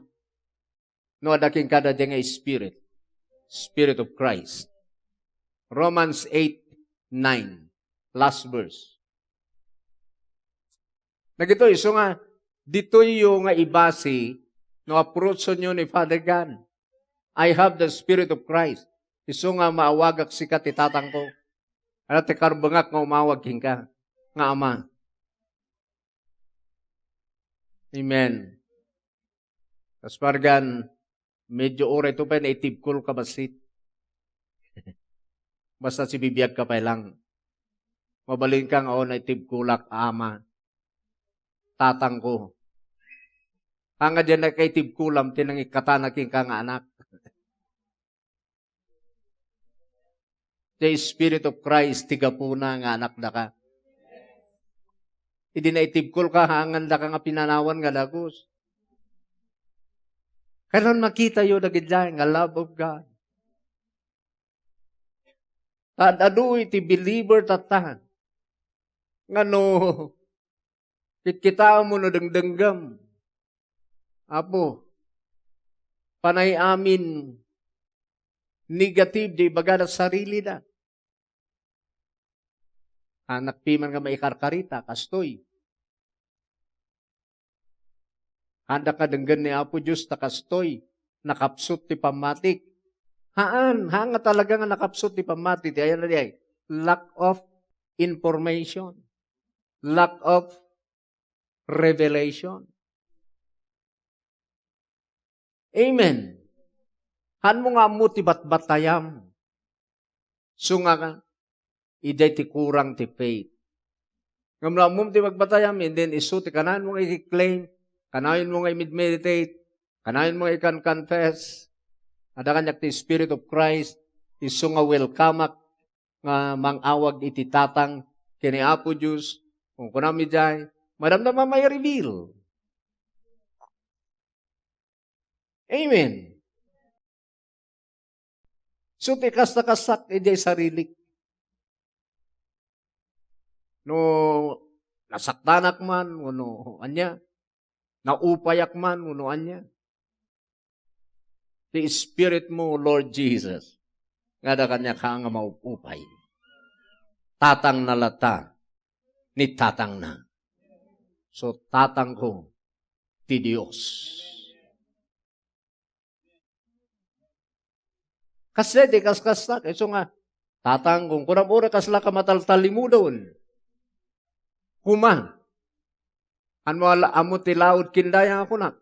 no adda kenka daydiay nga Spirit, Spirit of Christ. Romans eight nine, last verse. Dagitoy, isu nga, ditoyyo nga ibasi no approachonyo ni Father God. I have the Spirit of Christ. Isu nga maawagak sika ti Tatangko. Adda ti karbengak nga umawag kenka nga Ama. Amen. Kas pargan, medyo uray to pay naitibkol ka bassit. Basta sibibiag ka pay lang. Mabalin ka nga, "O, naitibkolak, Ama, Tatangko." Haan nga diay nakaitibkolam ti nangikkatanna kenka nga anak. The Spirit of Christ ti gapuna nga anakdaka. Idi naitibkol ka, haan nga daka nga pinanawan nga dagus. Kailan makitayo dagidiay nga love of God? Ad-adu iti believer tatta. Nga no, kitkitaem no dengdenggem, Apo, panay amin negative ti ibagada sarilida. Haannak piman nga maikarkarita, kastoy. Haandak nga denggen ni Apo Dios ta kastoy, nakapsut ti pammatik. Haan, haan nga talaga nga nakapsut ti pammati, ti ayan na di ay, lack of information, lack of revelation. Amen. Haanmo nga ammo ti batbatayam. Isu nga, idiay ti kurang ti faith. Ngem no ammom ti batbatayam, and then isu ti kanayon mo nga i-claim, kanayon mo nga i-meditate, kanayon mo nga i-confess, adda kaniak ti Spirit of Christ, isu nga welcomeak nga mang-awag iti Tatang ken ni Apo Dios, kunkunam idiay, madamdama may reveal. Amen. So, ti kasta-kastak, idiay sarilik. No nasaktanak man, wenno ania, naupayak man, wenno ania. Ti Spirit mo, Lord Jesus, nga adda kaniak nga maupupay. Tatangna latta ni tatangna. So, tatangko ti Dios. Kasla ti kaskastak, isu nga, tatang, kunkunam, uray kasla ka mataltalimudon. Kuma, ano ala-, ammo ti laud ken dayang a kunak,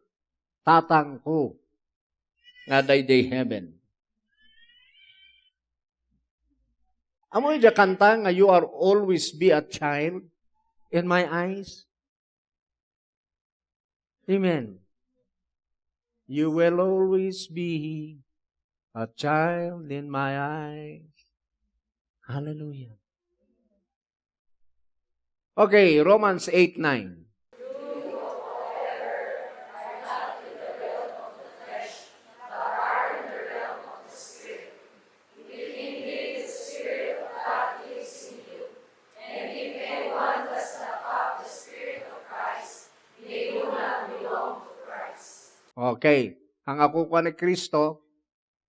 tatangko nga daydiay heaven. Ammo iti kanta nga, "You are always be a child in my eyes." Amen. You will always be a child in my eyes. Hallelujah. Okay, Romans eight nine. Okay. Ang kukua ni Cristo,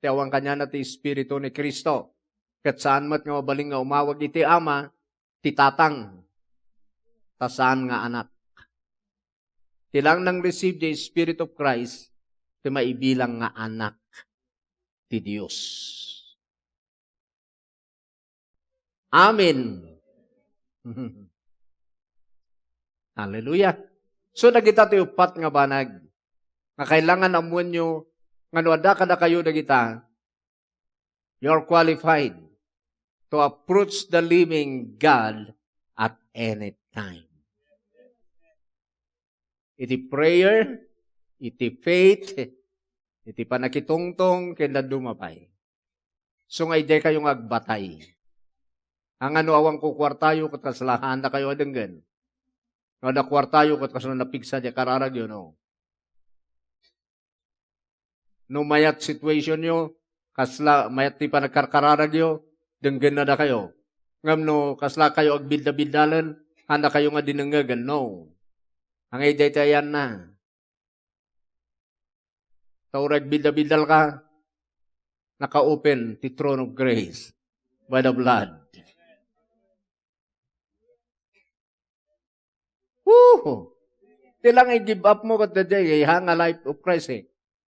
ti awan kaniana ti Espiritu ni Cristo. Ket saan met nga mabalin nga umawag iti Ama, ti Tatang, ta saan nga anak. Ti lang nang-receive the Spirit of Christ, ti maibilang nga anak ti Dios. Amen. Hallelujah. So, dagita ti uppat nga banag nga kailangan ammoenyo nga no adda kadakayo dagita, you are qualified to approach the living God at any time. Iti prayer, iti faith, iti pannakitungtong, ken dadduma pay. So nga, idiay kayo nga agbatay. Ania no awan kukuartayo, ket kasla haanda kayo a denggen. No adda kuartayo, ket kasla napigsa diay kararagyo, no? No mayat situationyo, kasla mayat ti panagkarkararagyo, denggenna dakayo. Ngem no kasla kayo agbiddabidalen, haanda kayo nga dinengngegen, no? Ania dayta ayanna. Ta uray agbiddabidalka, naka-open ti throne of grace by the blood. Woo! Ti lang i-give up mo ket daydiay, ha, nga life of Christ, eh.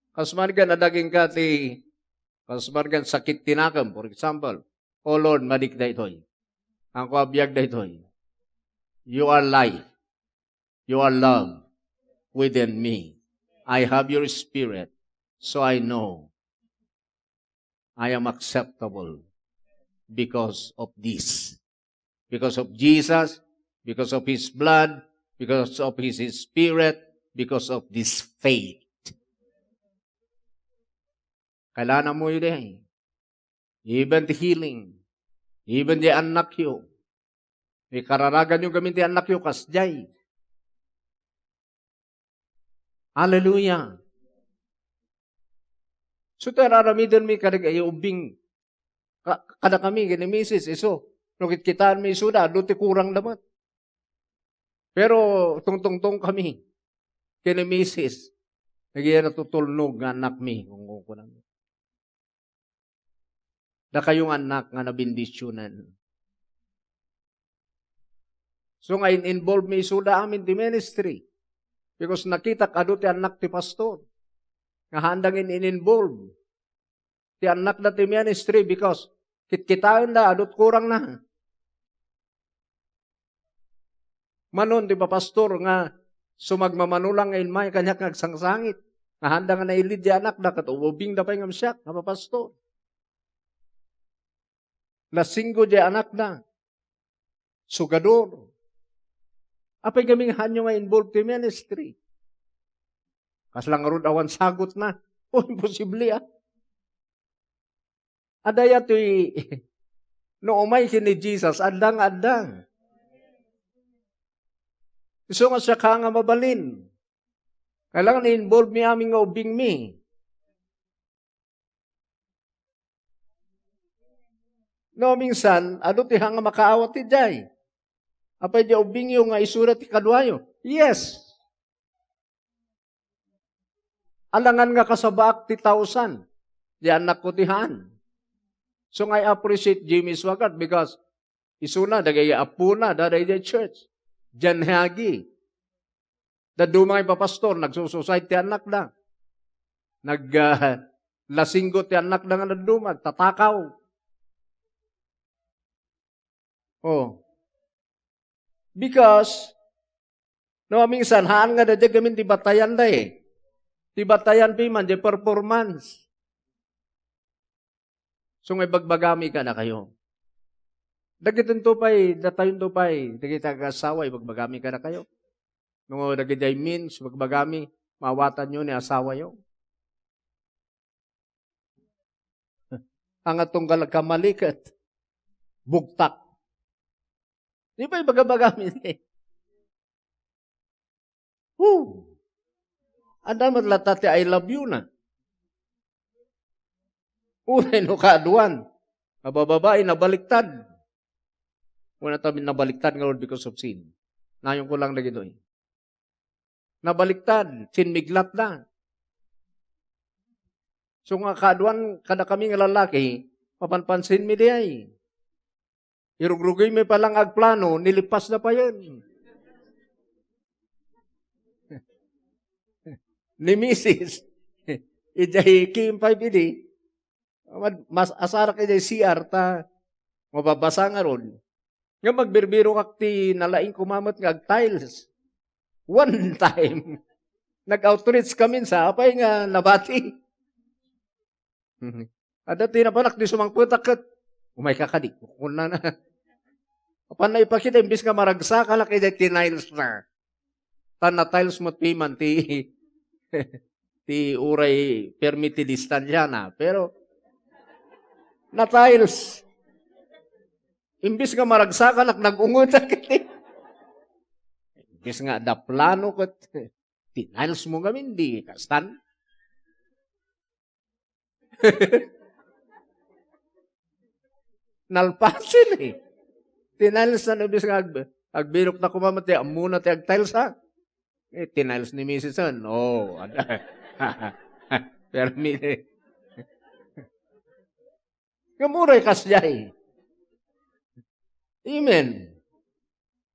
Kas man ken adda kenka ti, kas man ken sakit ti nakem, for example. "Oh Lord, madik daytoy. Haanko a biag daytoy." You are life. You are love within me. I have your spirit, so I know I am acceptable because of this. Because of Jesus, because of His blood, because of His Spirit, because of this faith. Kailangan mo yun eh. Even the healing, even the annakyo. Ikararaganyo gamin ti annakyo, kasdiay. Hallelujah. So, ti ar-aramidenmi kadagiti ubbing, ka-, kadakami, ken ni misis, isu. No kitkitaenmi isuda, adu ti kurangda met. Pero tungtungtongkami ken ni misis, dagiti natutulnog nga annakmi, kunkunam. Dakayo nga annak nga nabendisionan. So nga in-involve mi isuda amin ti ministry. Because nakitak adu ti annak ti pastor. Nga haanda nga in-involve ti annakda ti ministry because kitkitaenda adu ti kurangna. Manon ti papastor nga sumagmamano lang nga immay kaniak nga agsangsangit. Nga haanda nga nailid ti anakda, ket ubingda pay ngem siak nga papastor. Lasinggo ti anakda. Sugador. Apay gamin haanyo nga involve ti ministry? Kasla ngarud awan sagutna. O, imposible, ah. Adda ya ti, no umay ken ni Jesus, adda nga adda. Isu nga siak nga mabalin. Kailangan i-involve mi amin nga ubingmi. No, minsan, adu ti hang a makaawat idiay. Apay di ubbingyo nga isuna ti kaduayo? Yes. Alangan nga kasabaak ti thousand. Di anakko ti haan. So, I appreciate Jimmy Swaggart because isuna, dagiti apona, dada idiay church. Jan Hagi. Dadduma nga ipapastor, nagsusuicide ti annakda. Nag, ah, lasinggo ti annakda nga dadduma, tatakaw. Oh. Because, no, minsan, haan nga daydiay gamin ti batayan da eh. Ti batayan piman, di performance. So, nga ibagbagami kadakayo. Dagiti pay, datayon pay, dagiti agassawa, ibagbagami kadakayo. No, dagiti means, ibagbagami, maawatanyo ni asawayo. Ang tunggal agkamaliket, bugtak. Di ba ibagabagami? Woo! Adda met latta ti I love you na. Uray no kaaduan. Abababae, nabaliktad. Wala tamin nabaliktad nga Lord because of sin. Nayon ko lang dagitoy. Nabaliktad, sinmiglatda. So nga kaaduan kadakami nga lalaki, mapanpansinmi diay. Irugrugimi pa lang agplano, nilipasda payen. Ni misis, idiay K M five idi, mad-, mas asarak idiay C R ta mababasa ngarud. Nga magbirbirokak ti nalaing koma met nga ag-tiles. One time, nag-outreach kami sa apay nga nabati. Adda ti napanak di sumangpetak ket, "Umayka kadi," kunana. Apan naipakita, imbes nga maragsakalak, idiay tiniles na. Tan na-tiles met piman ti, ti uray permi ti distansiana. Pero, na-tiles. Imbes nga maragsakalak, nag-ungetak iti. Imbes nga adda plano ket tiniles mo ngamin, di kastan. Nalpasen eh. Tiniles na, imbes nga ag-, agbirok na koma met ti ammona ti ag-tiles, ha? Eh, tiniles ni misis, ha? No. Permi. Ngem uray kasdiay. Amen.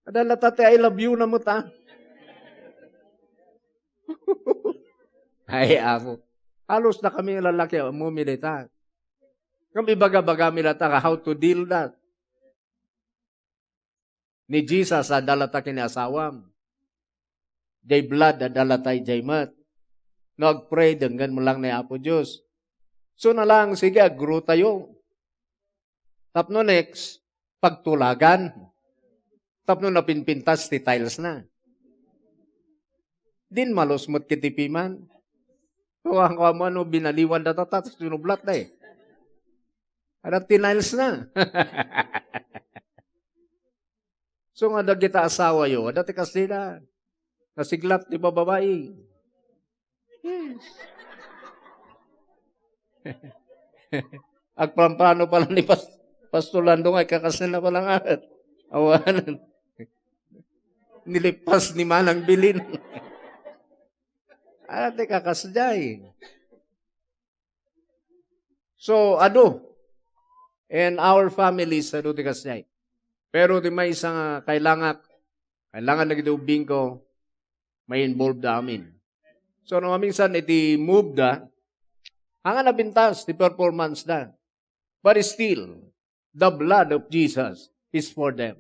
Adda latta ti I love you na met, ah. Ay, Apo. Halos dakami nga lalaki, ammom dayta. Ngem ibaga-bagami latta nga how to deal that. Ni Jesus, adda latta ken ni asawam. Jay blood, adda latta jay met. No, agpray, denggen mo lang ni Apo Dios. So na lang, sige, aggrow tayo. Tapno next, pagtulagan. Tapno napinpintas ti tiles na. Din malus met kiti piman. So, ang kuwan mo, ano, binaliwan da tata, tapos tinublat da eh. Ada tiles na. So, nga dagita asawa yo, ada ti kasila. Nasiglat ti bababae. Yes. Agpamplano pala ni Pas-, Pastor Lando nga ikakasal na pala nga. Awan. Nilipas ni Manang Bilin. Ate, kakasjay. So, adu. In our families, adu ti kasjay. Pero ti maysa nga kailangak, kailangan dagiti ubbing ko, ma-involve da amin. So, no, maminsan iti move da, haan nga napintas ti performance da. But still, the blood of Jesus is for them.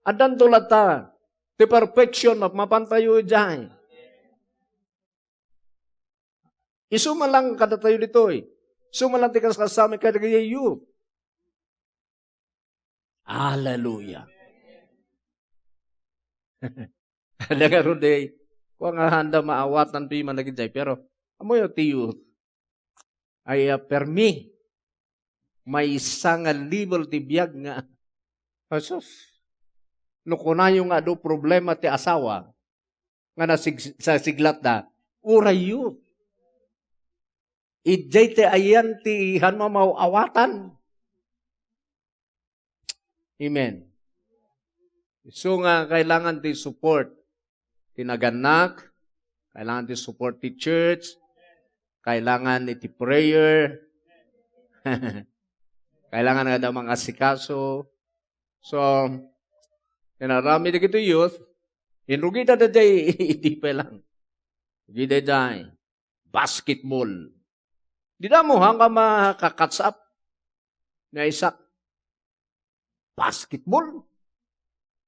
Addanto latta ti perfection, map-, mapantayo idiay. Isu man lang kadatayo ditoy. Isu man lang ti kaskasami kadagiti youth. Hallelujah. Ada ngarud, eh, kua nga haanda maawatan ti managid jay, pero, ammoyo ti youth. Ay, ah, permi. Maysa nga level ti biag nga, Jesus. No kunayo nga adu problema ti asawa, nga nasig-, sa siglatda, urayyo. Idiay ti ayan ti han mamaw-awatan. Amen. So nga, kailangan ti support ti nagannak, kailangan ti support ti church, kailangan iti prayer, kailangan nga da mangasikaso. So, inaramid dagiti youth, inrugida daydiay idi pay lang. Rugida daydiay. Basketball. Di da mo, hanggang makakatch up. Ni Isaac. Basketball?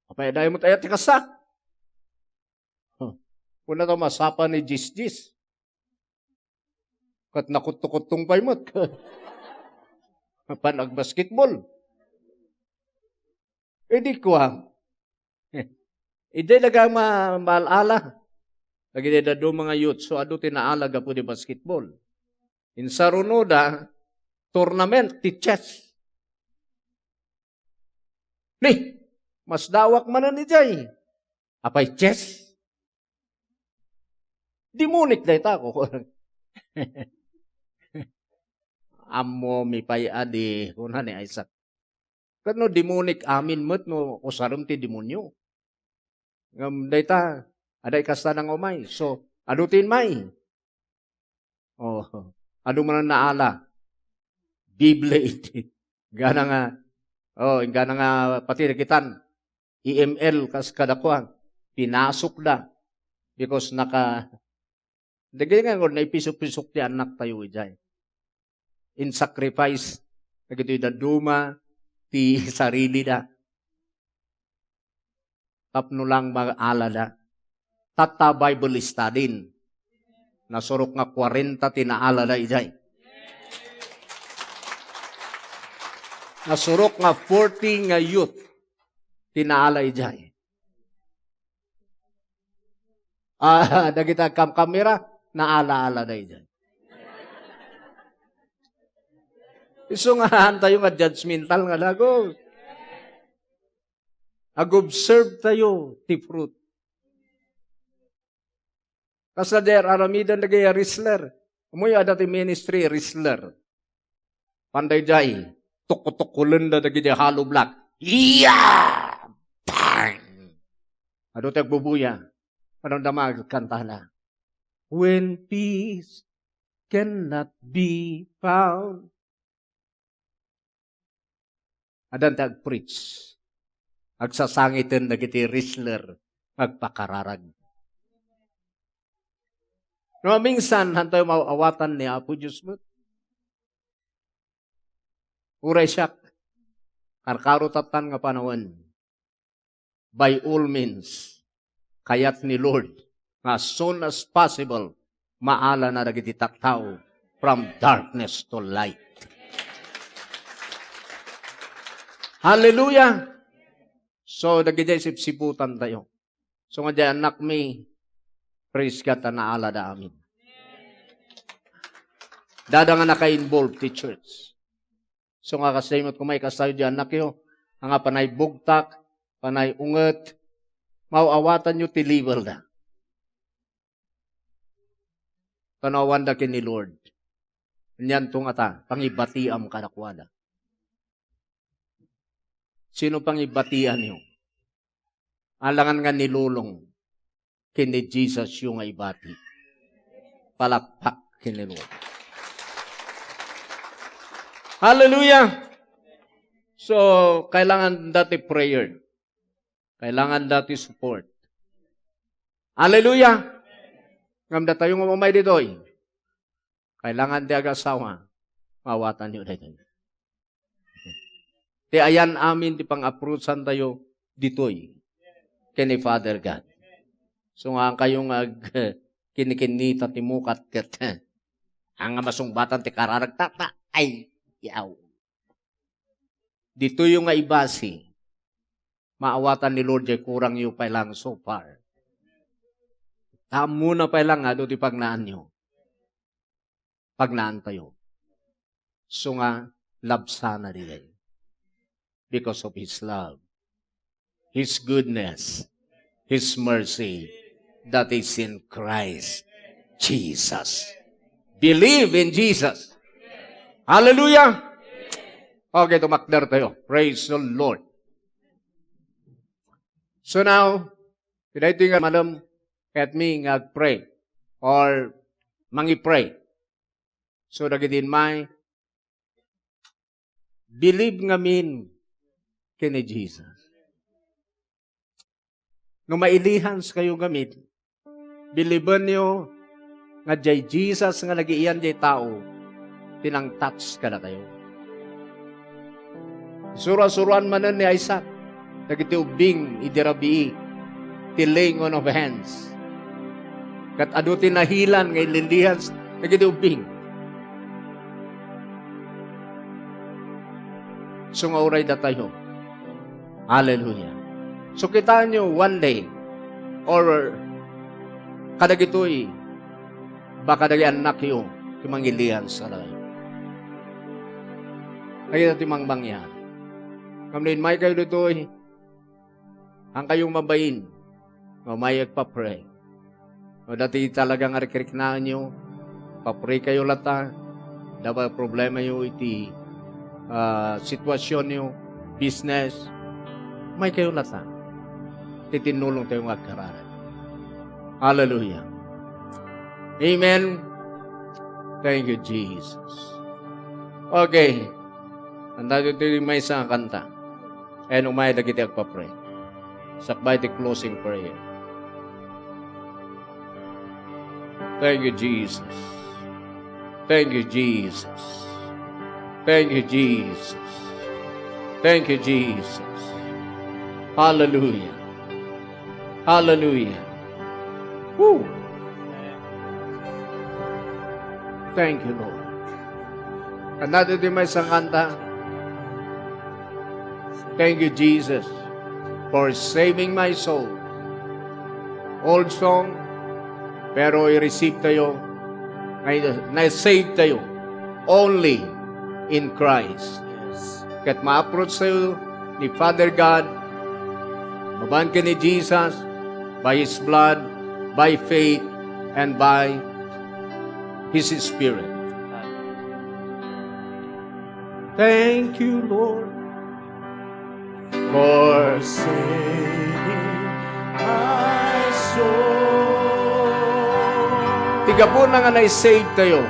Apay, daymo tayo ti kasta? Huh. Kuna to masapa ni Jis Jis. Kat nakutukutung pay met. Pan agbasketball. Idi kua, idiay daga ma-, maal-ala. Dagiti dadduma nga youth, so adu ti naala gapu di basketball. Insarunoda, tournament ti chess. Ni, masdawak manen idiay. Apay chess? Demonik dayta ko. Ammomi pay adi, kuna ni Isaac. Ket no demonik amin met no usarem ti demonio. Ngem dayta, adda ikasta nga umay. So, adu ti immay. Oh, adu manen naala. Beyblade. Inggana nga, oh, inggana nga pati nakitan, E M L kas kadakuan, pinasokda. Because naka, dagiti nga naipisok-pisok ti annak tayo idiay. In sacrifice, dagiti dadduma, ti sarilida. Tapno lang maalada. Tatta Bible study. Nasurok nga kwarenta ti naalada idiay. Nasurok nga forty nga youth ti naala idiay. Ah, dagita kamkamera, naala-ala da idiay. Isu nga, han tayo nga judgmental nga lago. Ag-observe tayo ti fruit. Kasla di ar-aramiden dagiti wrestler. Ammoyo adda ti ministry wrestler. Panday jay, tukko-tukkolenda dagiti hollow block. Yeah! Bang! Adu ti agbubuya. Panamdama, agkantana. When peace cannot be found. Addan ti agpreach. Agsasangiten dagiti wrestler nga agpakararag. No, minsan, han tayo maawatan ni Apo Dios met. Uray siak, karkaro tattan nga panawen. By all means, kayat ni Lord nga as soon as possible, maalana dagiti tattao from darkness to light. Hallelujah! So, dagiti sipsiputan tayo. So, nga di annakmi, praise God, ta naalada amin. Dada nga naka-involve ti church. So nga, kas daymet koma, ikastayo di annakyo, nga panay bugtak, panay unget, maaw-awatanyo ti level da. Panawanda ken ni Lord. Anianto ngata, pangibatiam kadakuada. Sino pangibatianyo? Alangan nga nilulong ken ni Jesus yo nga ibati. Palakpak ken ni Lord. Hallelujah! So, kailangan dati prayer. Kailangan dati support. Hallelujah! Ngem datayo nga umay ditoy. Kailangan ti agasawa, maawatanyo daytoy. Ti ayan amin ti pang-approachan tayo ditoy ken ni Father God. So nga kayo nga ag-, kinikinita ti mukat ket, ang nga masungbatan ti kararagtata, ay, yaw. Ditoy nga ibasi, maawatan ni Lord jay kurangyo pay lang so far. Tamuna pay lang nga adu ti pagnaanyo. Pagnaantayo. So nga, labsana diay. Because of His love, His goodness, His mercy, that is in Christ Jesus. Believe in Jesus. Hallelujah! Okay, tumakder tayo. Praise the Lord. So now, daytoy nga malem, ket mi nga agpray or mangi-pray. So, dagiti immay, believe ngamin ken ni Jesus. No mailihans kayo ngamin, believe-enyo nga diay Jesus nga nagiiyan diay tao ti nang-touch kadakayo. Sura-suroan manen ni Isaac dagiti ubbing idi rabii ti laying on of hands. Ket adu ti nahilan nga inlilihans dagiti ubbing. So nga uray datayo. Hallelujah. So kitaenyo one day, or kadagitoy, baka dagiti annakyo, ti mangilihan sa layo. Dagita ti mangmangyan. Ngem no immay kayo ditoy, haankayo mabain, nga umay agpa-pray. No, dati talaga nga rikriknaenyo, pa-pray kayo latta. Dapay problemayo iti, ah, situasionyo, business, umay kayo latta. Ti tinnulong tayo nga agkararag. Hallelujah. Amen. Thank you, Jesus. Okay. Kanta tayo ti maysa nga kanta. And umay dagiti agpa-pray. Sakbay ti closing prayer. Thank you, Jesus. Thank you, Jesus. Thank you, Jesus. Thank you, Jesus. Hallelujah. Hallelujah. Woo! Thank you, Lord. Kanta tayo ti maysa nga kanta. Thank you, Jesus, for saving my soul. Old song, pero i-receive tayo, na-, na-save tayo only in Christ. Ket ma-approach tayo ni Father God, mabain ken ni Jesus, by His blood, by faith, and by His Spirit. Thank you, Lord, for saving my soul. Ti gapuna nga na-save tayo,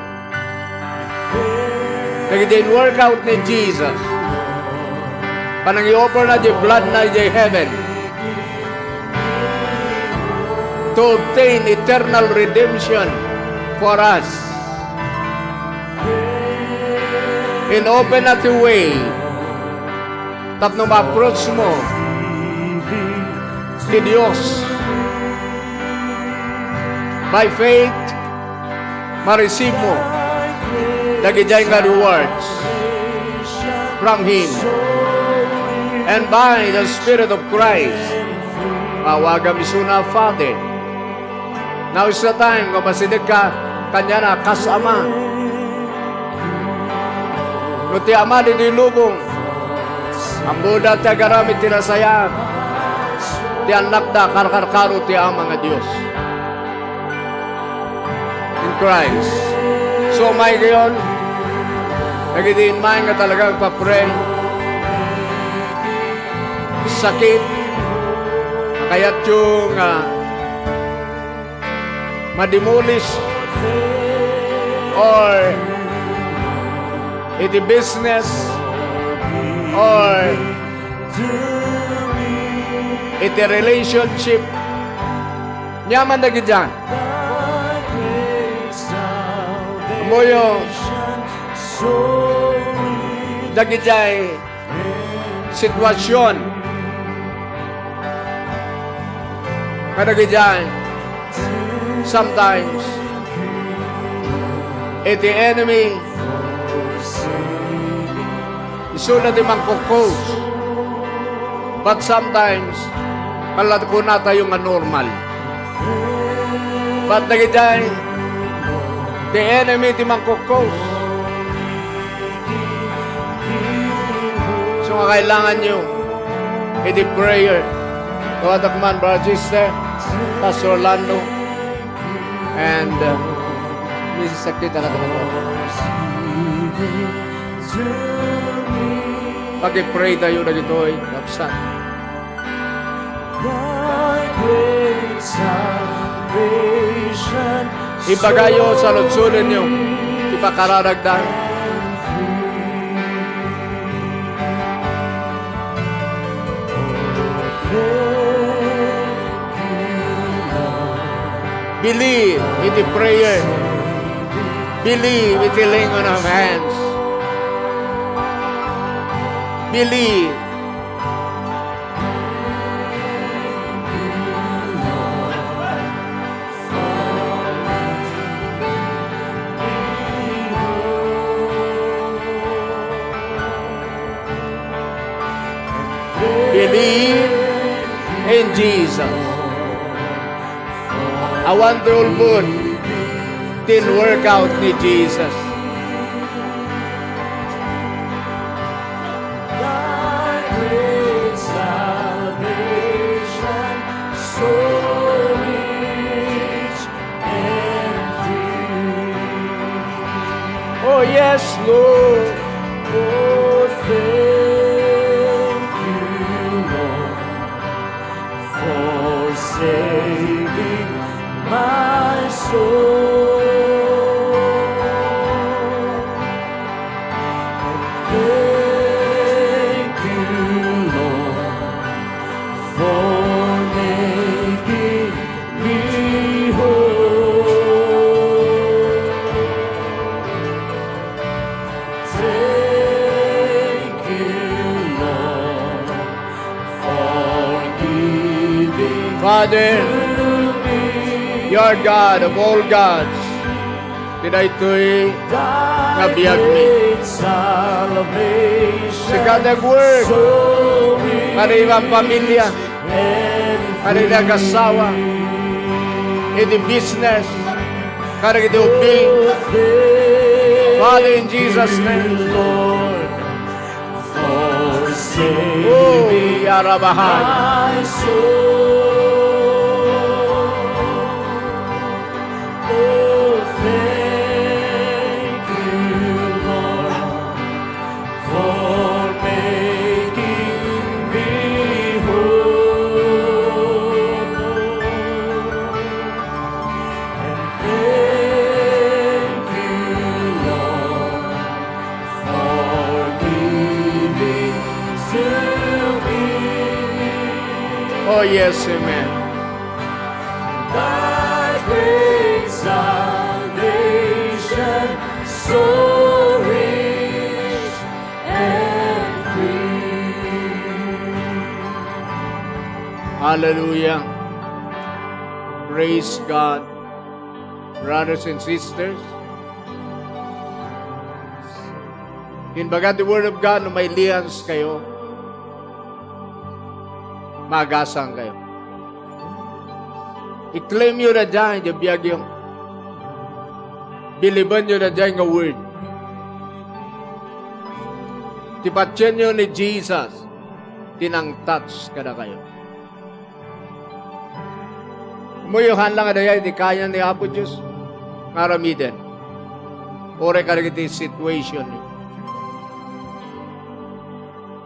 dagiti in-work out ni Jesus, panangi-offer na di blood na di heaven to obtain eternal redemption for us. And open up the way tapno ma-approach mo ti Dios. By faith, ma-receive mo dagidiay nga rewards from Him. And by the Spirit of Christ, awagam isuna, Father. Now is the time nga masideg ka kaniana kas ama. No ti ama ditoy lubong, ammoda ti agaramid ti nasayaat. Ti annakda, karkarkaro ti Ama nga Dios. In Christ. So, umay kayon, dagiti immay nga talaga agpa-pray. Sakit, kayatyo nga ma-demolish or iti business or iti relationship. Nyaman dagidian. Ammoyo dagidiay sitwasyon. Kadagidiay, sometimes, iti enemy, isuna ti mangkukos. But sometimes, kala kunatayo nga normal. But dagidiay, the enemy ti mangkukos. So nga kailangan nyo, iti prayer. Tawadak man, Brother Sister, Pastor Orlando, and, uh, Sakit na natin. Pag-pray tayo na dito, eh. Kapsa. Ibagayo sa lugsoden nyo. Ipakararagdan. Believe iti prayer. Believe iti laying on of hands. Believe. Believe in Jesus. Awan ti ulbod ti workout ni Jesus. Thy great salvation, so rich and free. Oh, yes, Lord. Oh, thank you, Lord, for saving my soul. And thank you, Lord, for making me whole. Thank you, Lord, for giving Father, to me you are God of all gods. Ti daytoy nga biagmi. Sika nagwork kada iban pamilya, kada iban asawa, iti business, kada iti ubbing. Father, in Jesus' name. Oh, yarabahan. Oh, thank you, Lord, for making me whole. And thank you, Lord, for giving to me. Oh, yes, amen. Thy great salvation, so rich and free. Hallelujah. Praise God. Brothers and sisters, imbaga ti Word of God, no mailians kayo, magasang kayo. I-claim yo daydiay iti biagyo. Believe-en yo daydiay nga word. Ti patien yo ni Jesus, ti nang-touch kadakayo. Umuyuhan lang daydiay ti kayan ni Apo Dios nga aramiden. Uray kadagiti situation.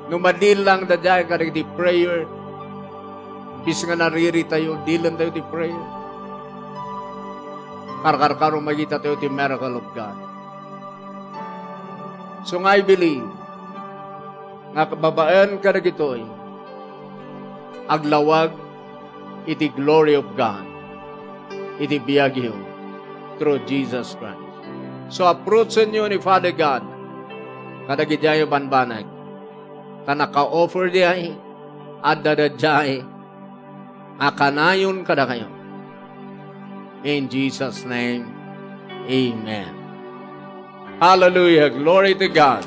No madilang daydiay kadagiti prayer, imbes nga nariritayo, dilentayo ti prayer. Karkarkaro, makitatayo ti miracle of God. So nga, I believe nga babaen kadagitoy, aglawag iti glory of God iti biagyo through Jesus Christ. So, approachenyo ni Father God kadagiti ayo banbanag, ta naka-offer diay, adda daydiay a kanayon kadakayo. In Jesus' name, amen. Hallelujah. Glory to God.